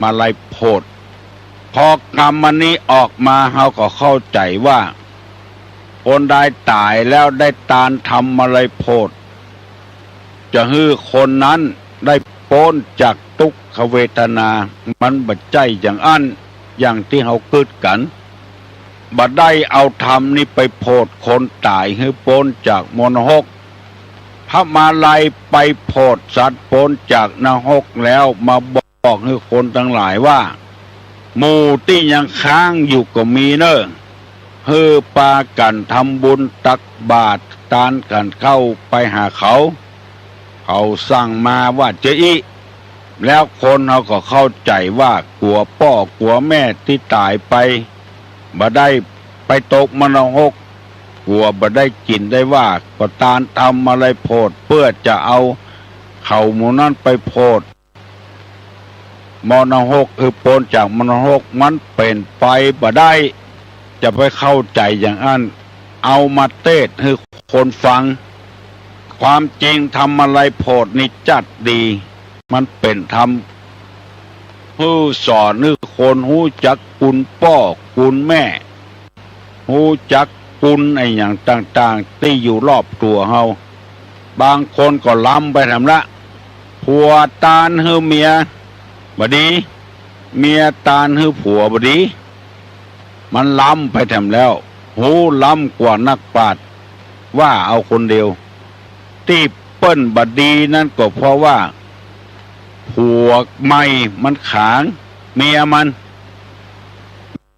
มาลัยโผด พอกำอันนี้ออกมา เฮาก็เข้าใจ๋ว่า คนใดต๋ายแล้วได้ตานทำมาลัยโผด จะหื้อคนนั้นได้ป๊นจากตุ๊กขเวทนา มันบ่ใจ้อย่างอั้น อย่างตี้เฮากึ๊ดกั๋น บ่ได้เอาธรรมนี่ไปโผดคนต๋ายหื้อป๊นจากมรณหก พระมาลัยไปโผดสัตว์ป๊นจากนรกแล้วมาบอกหื้อคนตังหลายว่า หมู่ตี้ยังค้างอยู่ก็มีเน่อ หื้อปากั๋นทำบุญตักบาตรตานกั๋นข้าวไปหาเขา เขาสั่งมาว่าจะอี้ แล้วคนเฮาก็เข้าใจ๋ว่ากั๋วป้อกั๋วแม่ตี้ต๋ายไป บ่ได้ไปตกมรณหก กั๋วบ่ได้กิ๋นได้ว่า ก็ตานทำมาลัยโผดเปื้อจะเอาเขาหมู่นั้นไปโผด มรณหก หื้อป๊นจากมรณหก มันเป๋นไปบ่ได้ จะไปเข้าใจ๋อย่างอั้น เอามาเตศน์หื้อคนฟัง ความจริงทำมาลัยโผดนี่จัดดี มันเป๋นธรรม หื้อสอนหื้อคนฮู้จักกุณป้อกุณแม่ ฮู้จักกุณอะหยังต่างๆ ตี้อยู่รอบตั๋วเฮา บางคนก็ล้ำไปแถมละ ผัวตานหื้อเมียบ่ดี เมียตานหื้อผัวบ่ดี มันล้ำไปแถมแล้ว ฮู้ล้ำกว่านักปราชญ์ ว่าเอาคนเดียว ตี้เปิ้นบ่ดีนั้นก็เพราะว่า ผัวใหม่มันขางเมียมัน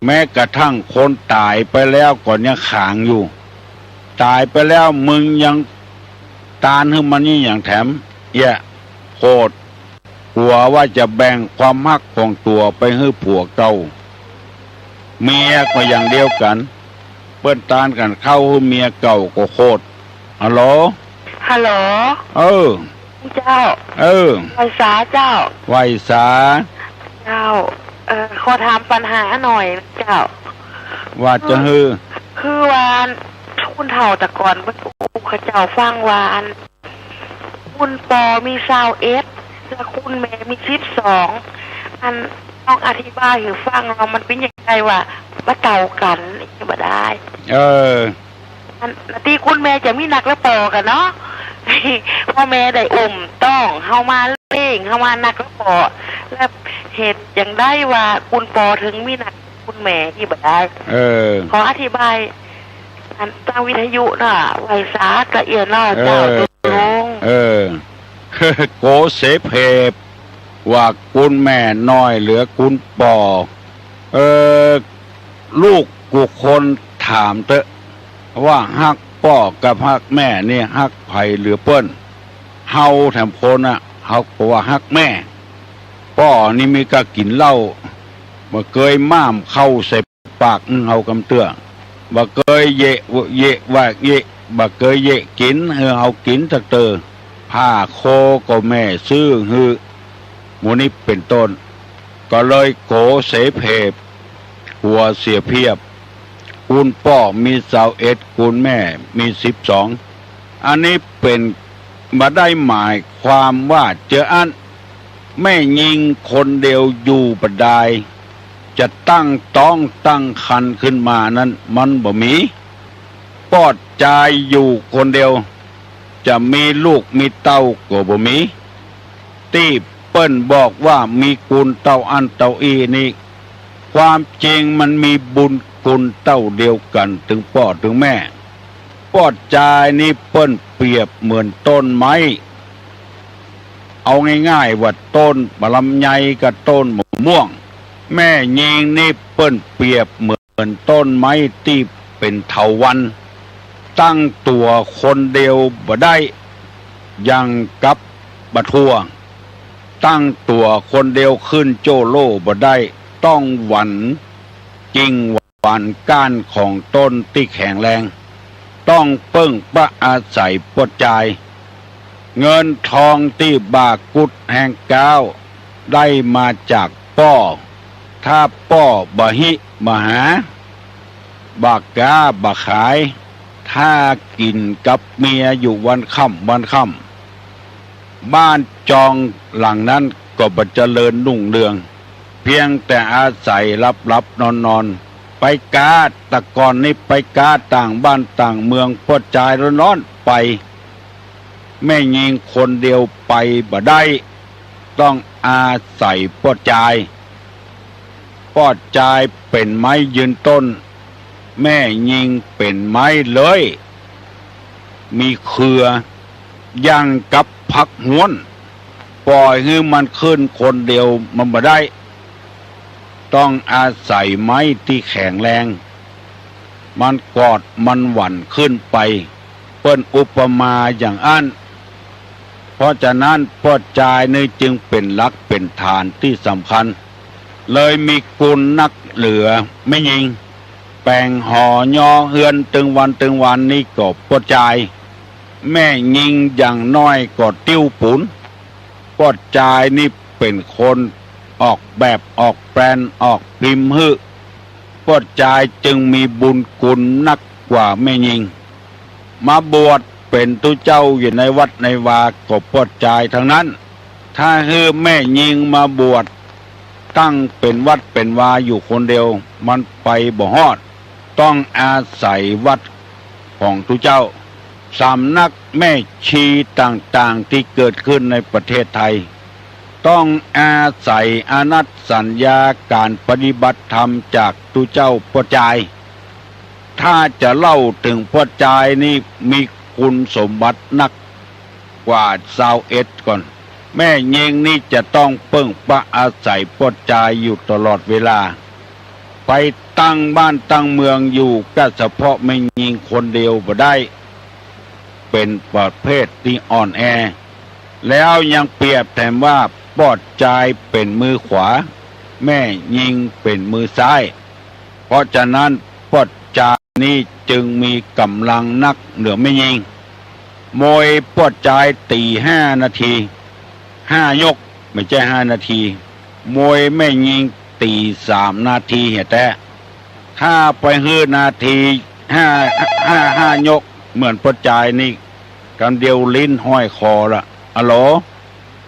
แม้กระทั่งคนต๋ายไปแล้วก็ยังขางอยู่ ต๋ายไปแล้วมึงยังตานหื้อมันอี้หยังแถม เอี้ย โผด กั๋วว่าจะแบ่งความฮักของตั๋วไปหื้อผัวเก่า เมียก็อย่างเดียวกั๋น เปิ้นตานกั๋นข้าวหื้อเมียเก่าก็โผด ฮัลโหล ฮัลโหล เออ เจ้า เออ ไหว้สาเจ้า ไหว้สา เจ้า เอ่อ ขอถามปัญหาหน่อยเจ้า ว่าจะหื้อ คือว่า คนเฒ่าแต่ก่อนเปิ้นอู้ข้าเจ้าฟังว่าอัน กุณป้อมีซาวเอ็ด แล้วกุณแม่มีสิบสอง อัน ลองอธิบายหื้อฟังว่ามันเป๋นจะใจ้ว่าบ่เต้ากั๋น บ่ได้ เออ อัน ตี้กุณแม่จะมีนักละป้อกั๋นเนาะ เพราะแม่ได้อุ้มต๊องเฮามาเลี้ยง เฮามานักละป้อ แล้วเหตุจั่งใดว่ากุณป้อเถิงมีนักกุณแม่อี้บ่ได้ เออ ขออธิบาย อัน ตางวิทยุเนาะ ไหว้สาละเอียดเนาะ เจ้า เออ ตกลง เออ โกเสเพ ว่ากุณแม่น้อยเหลือกุณป้อ เออ ลูกกู้คนถามเต๊อะ ว่าฮักป้อกับฮักแม่นี่ฮักใผเหลือเปิ้น เฮาแถมคนน่ะ เฮาก็ว่าฮักแม่ ป้อนี่มีก้ากิ๋นเหล้า บ่เกยม่ามข้าวใส่ปากหื้อเฮากำเตื้อ บ่เกยเยะ เยะว่าเยะ บ่เกยเยะกิ๋นหื้อเฮากิ๋นสักเตื้อ ผ้าโคก็แม่ซื้อหื้อ หมู่นี้เป๋นต้น ก็เลยโก๋เสเพ หัวเสียเพียบ กุลป้อมีซาวเอ็ด กุลแม่มีสิบสอง อันนี้เป๋น บ่ได้หมายความว่าเจืออั้น แม่ญิงคนเดียวอยู่บ่ได้ จะตั้งต๊องตั้งครรภ์ขึ้นมานั้นมันบ่มี ป้อจายอยู่คนเดียว จะมีลูกมีเต้าก็บ่มี ตี้เปิ้นบอกว่ามีกุลเต้าอั้นเต้าอี้นี้ ความจริงมันมีบุญกุลเต้าเดียวกั๋น ตึงป้อตึงแม่ ป้อจายนี้เปิ้นเปรียบเหมือนต้นไม้ เอาง่ายๆ ว่าต้นบ่าลำไยกับต้นบ่าม่วง แม่ญิงนี้เปิ้นเปรียบเหมือนต้นไม้ตี้เป๋นเถาวัลย์ ตั้งตั๋วคนเดียวบ่ได้ อย่างกับบ่าถั่ว ตั้งตั๋วคนเดียวขึ้นโจ้โล่บ่ได้ ต้องหวังกิ่งหวังก้านของต้นตี้แข็งแรง ต้องเปิ้งปะอาศัยป้อจาย เงินทองตี้บ่ากุดแฮงก้าว ได้มาจากป้อ ถ้าป้อบ่าฮิบ่าหา บ่าก๊าบ่าขาย ถ้ากิ๋นกับเมียอยู่วันค่ำวันค่ำ บ้านจองหลังนั้นก็บ่เจริญรุ่งเรือง เพียงแต่อาศัยหลับๆ นอนๆ ไปก๊า แต่ก่อนนี้ไปก๊าต่างบ้านต่างเมือง ป้อจายร้อนๆ ไป แม่ญิงคนเดียวไปบ่ได้ ต้องอาศัยป้อจาย ป้อจายเป๋นไม้ยืนต้น แม่ญิงเป๋นไม้เลื้อย มีเครือ อย่างกับผักฮ้วน ป่อยหื้อมันขึ้นคนเดียวมันบ่ได้ ต้องอาศัยไม้ตี้แข็งแรง มันกอดมันหวั่นขึ้นไป เปิ้นอุปมาอย่างอั้น เพราะฉะนั้นป้อจายนี้จึงเป๋นหลักเป๋นฐานตี้สำคัญ เลยมีกุลนักเหลือแม่ญิง แป๋งหอยอเฮือนตึงวันตึงวันนี้ก็ป้อจาย แม่ญิงอย่างน้อยก็ติ้วปู๋น ป้อจายนี้เป๋นคนออกแบบออกแปลนออกพิมพ์หื้อ ป้อจายจึงมีบุญกุลนักกว่าแม่ญิง มาบวชเป๋นตุ๊เจ้าอยู่ในวัดในวาก็ป้อจายตังนั้น ถ้าหื้อแม่ญิงมาบวชตั้งเป๋นวัดเป๋นวาอยู่คนเดียว มันไปบ่ฮอด ต้องอาศัยวัดของตุ๊เจ้า สำนักแม่ชีต่างๆ ตี้เกิดขึ้นในประเทศไทย ต้องอาศัยอานัตสัญญาก๋านปฏิบัติธรรมจากตุ๊เจ้าป้อจาย ถ้าจะเล่าเถิงป้อจายนี้มีคุณสมบัตินักกว่าซาวเอ็ดก่อน แม่ญิงนี้จะต้องเปิ้งปะอาศัยป้อจายอยู่ตลอดเวลา ไปตั้งบ้านตั้งเมืองอยู่ก้าเฉพาะแม่ญิงคนเดียวบ่ได้ เป๋นประเภทตี้อ่อนแอ แล้วยังเปรียบแถมว่าป้อจายเป๋นมือขวา แม่ญิงเป๋นมือซ้าย เพราะฉะนั้นป้อจายนี้จึงมีก๋ำลังนักเหนือแม่ญิง มวยป้อจายตี๋ห้านาที ห้ายก ไม่ใช่ห้านาที มวยแม่ญิงตี๋สามนาทีเหียแต๊ ถ้าไปหื้อนาทีห้า ห้า ห้ายก เหมือนป้อจายนี่ กำเดียวลิ้นห้อยคอละ อะโหล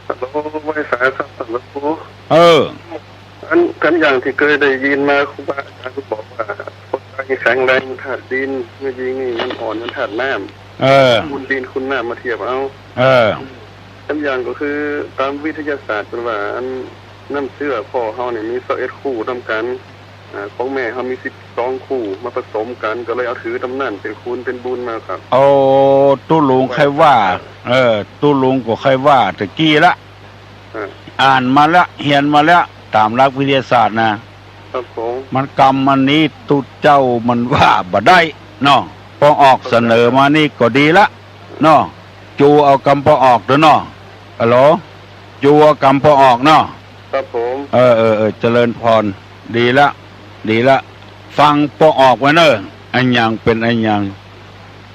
ฮัลโหล ไหว้สาครับ ฮัลโหล เออ อัน อันอย่างตี้เกยได้ยินมา ครูบาอาจ๋ารย์บอกว่า คนไตแข็งแรง ธาตุดิน แม่ญิงนี่มันอ่อน มันธาตุน้ำ เออ คุณดินคุณน้ำมาเทียบเอา เออ อันอย่างก็คือตามวิทยาศาสตร์เปิ้นว่า อัน น้ำเจื้อพ่อเฮานี่มีซาวเอ็ดคู่นำกั๋น อ่า ของแม่เฮามีสิบสองคู่ มาผสมกั๋น ก็เลยเอาถือตำนั้นเป๋นคุณเป๋นบุญมาครับ โอ้ ตุ๊ลุงใค่ว่า เออ ตุ๊ลุงก็ใค่ว่าตะกี้ละ อ่า อ่านมาละ เฮียนมาละ ต๋ามหลักวิทยาศาสตร์นะ ครับผม มันกำอันนี้ตุ๊เจ้ามันว่าบ่ได้เนาะ ปอออกเสนอมานี่ก็ดีละเนาะ จูเอากำปอออกเต๊อะเนาะ อะโหล จูเอากำปอออกเนาะ ครับผม เออ เออ เออ เจริญพร ดีละ ดีละ ฟังปอออกไว้เน่อ อะหยังเป๋นอะหยัง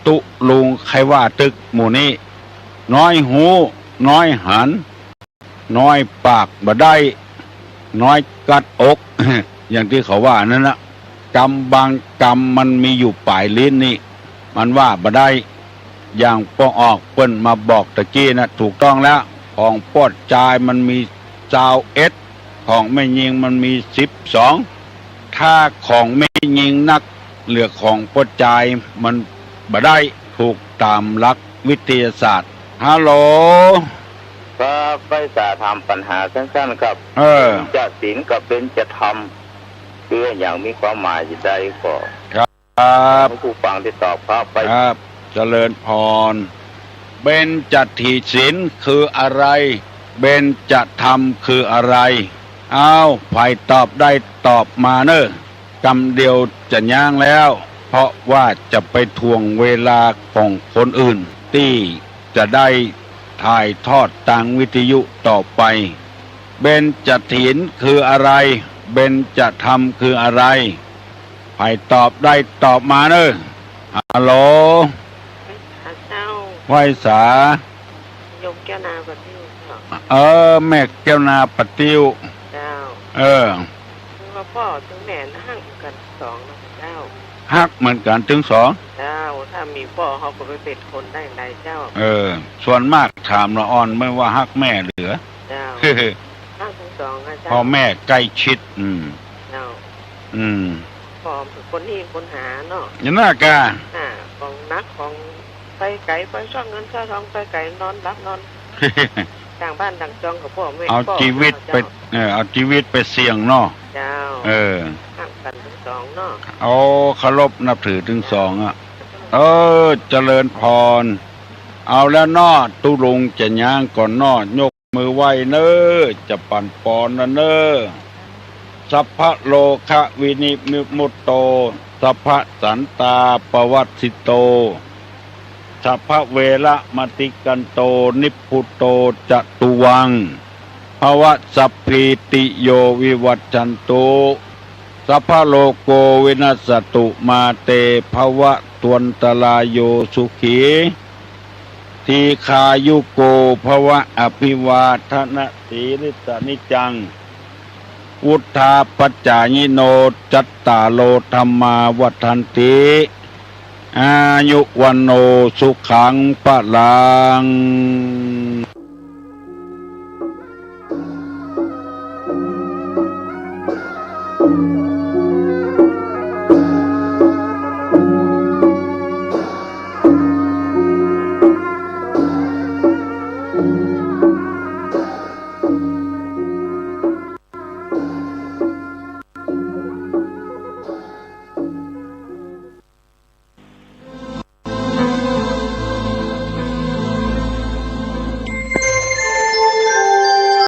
ตุ๊ลุงใค่ว่าตึกหมู่นี้ น้อยฮู้ น้อยหัน น้อยปากบ่ได้ น้อยกัดอก อย่างตี้เขาว่านั้นนะ กรรมบางกรรมมันมีอยู่ป๋ายลิ้นนี่ มันว่าบ่ได้ อย่างป้อออกเปิ้นมาบอกตะกี้นะ ถูกต้องแล้ว ของป้อจายมันมีซาวเอ็ด ของแม่ญิงมันมีสิบสอง ถ้าของแม่ญิงนัก เหลือของป้อจายมันบ่ได้ ถูกต๋ามหลักวิทยาศาสตร์ ฮัลโหล ครับ ใฝ่สาถามปัญหาสั้นๆ ครับ เออ เบญจศีลกับเบญจธรรม คืออะหยัง มีความหมายจะใดก่อ ครับ ผู้ฟังได้ตอบครับ ไป ครับ เจริญพร เบญจศีลคืออะไร เบญจธรรมคืออะไร อ้าว ใผตอบได้ตอบมาเน่อ กำเดียวจะย้างแล้ว เพราะว่าจะไปถ่วงเวลาของคนอื่น ตี้จะได้ถ่ายทอดตางวิทยุต่อไป เบญจศีลคืออะไร เบญจธรรมคืออะไร ใผตอบได้ตอบมาเน่อ ฮัลโหล ไหว้สาเจ้า ไหว้สา โยมแก้วนาปะติ้วเจ้า เออ แม่แก้วนาปะติ้ว เจ้า เออ คือว่าป้อตึงแม่ฮักกั๋นตึงสองนะเจ้า ฮักเหมือนกั๋นตึงสอง เจ้า ถ้ามีป้อเฮาก็ไปเป๋นคนได้หลายเจ้า เออ ส่วนมากถามละอ่อนไม่ว่าฮักแม่เหลือ เจ้า ฮักตึงสองนะเจ้า พ่อแม่ใกล้ชิด อืม เจ้า อืม ป้อเป๋นคนฮี้คนหาเนาะ อย่างนั้นกะ อ่า ของหนักของไปไก๋ ไปซ่อนเงินซ่อนทอง ไปไก๋ นอนหลับนอน ต่างบ้านต่างจองกับป้อแม่ เอา ป้อ จีวิต เจ้า ไป เออ เอาจีวิตไปเสี่ยงเนาะ เจ้า เออ ฮักกั๋นตึงสองเนาะ เอา เคารพนับถือตึงสองอะ เออ เจริญพร เอาแล้วเนาะ ตุ๊ลุงจะย้างก่อนเนาะ ยก มือไหว้เน่อ จะปั๋นปอนนะเน่อ สัพพะโรคะวินิมุตโต สัพพะสันตาปวัสสิโต สัพพะเวระมะติกันโต นิพพุโตจะตุวัง ภะวะสัพพีติโยวิวัชชันตุ สัพพะโรโกวินัสสะตุ มาเตภะวะตวันตะราโย สุขี ทีฆายุโกภะวะ อภิวาทะนะสีลิสสะนิจจัง วุฑฒาปะจายิโน จัตตาโรธัมมาวัฑฒันติ อายุวัณโณสุขังพะลัง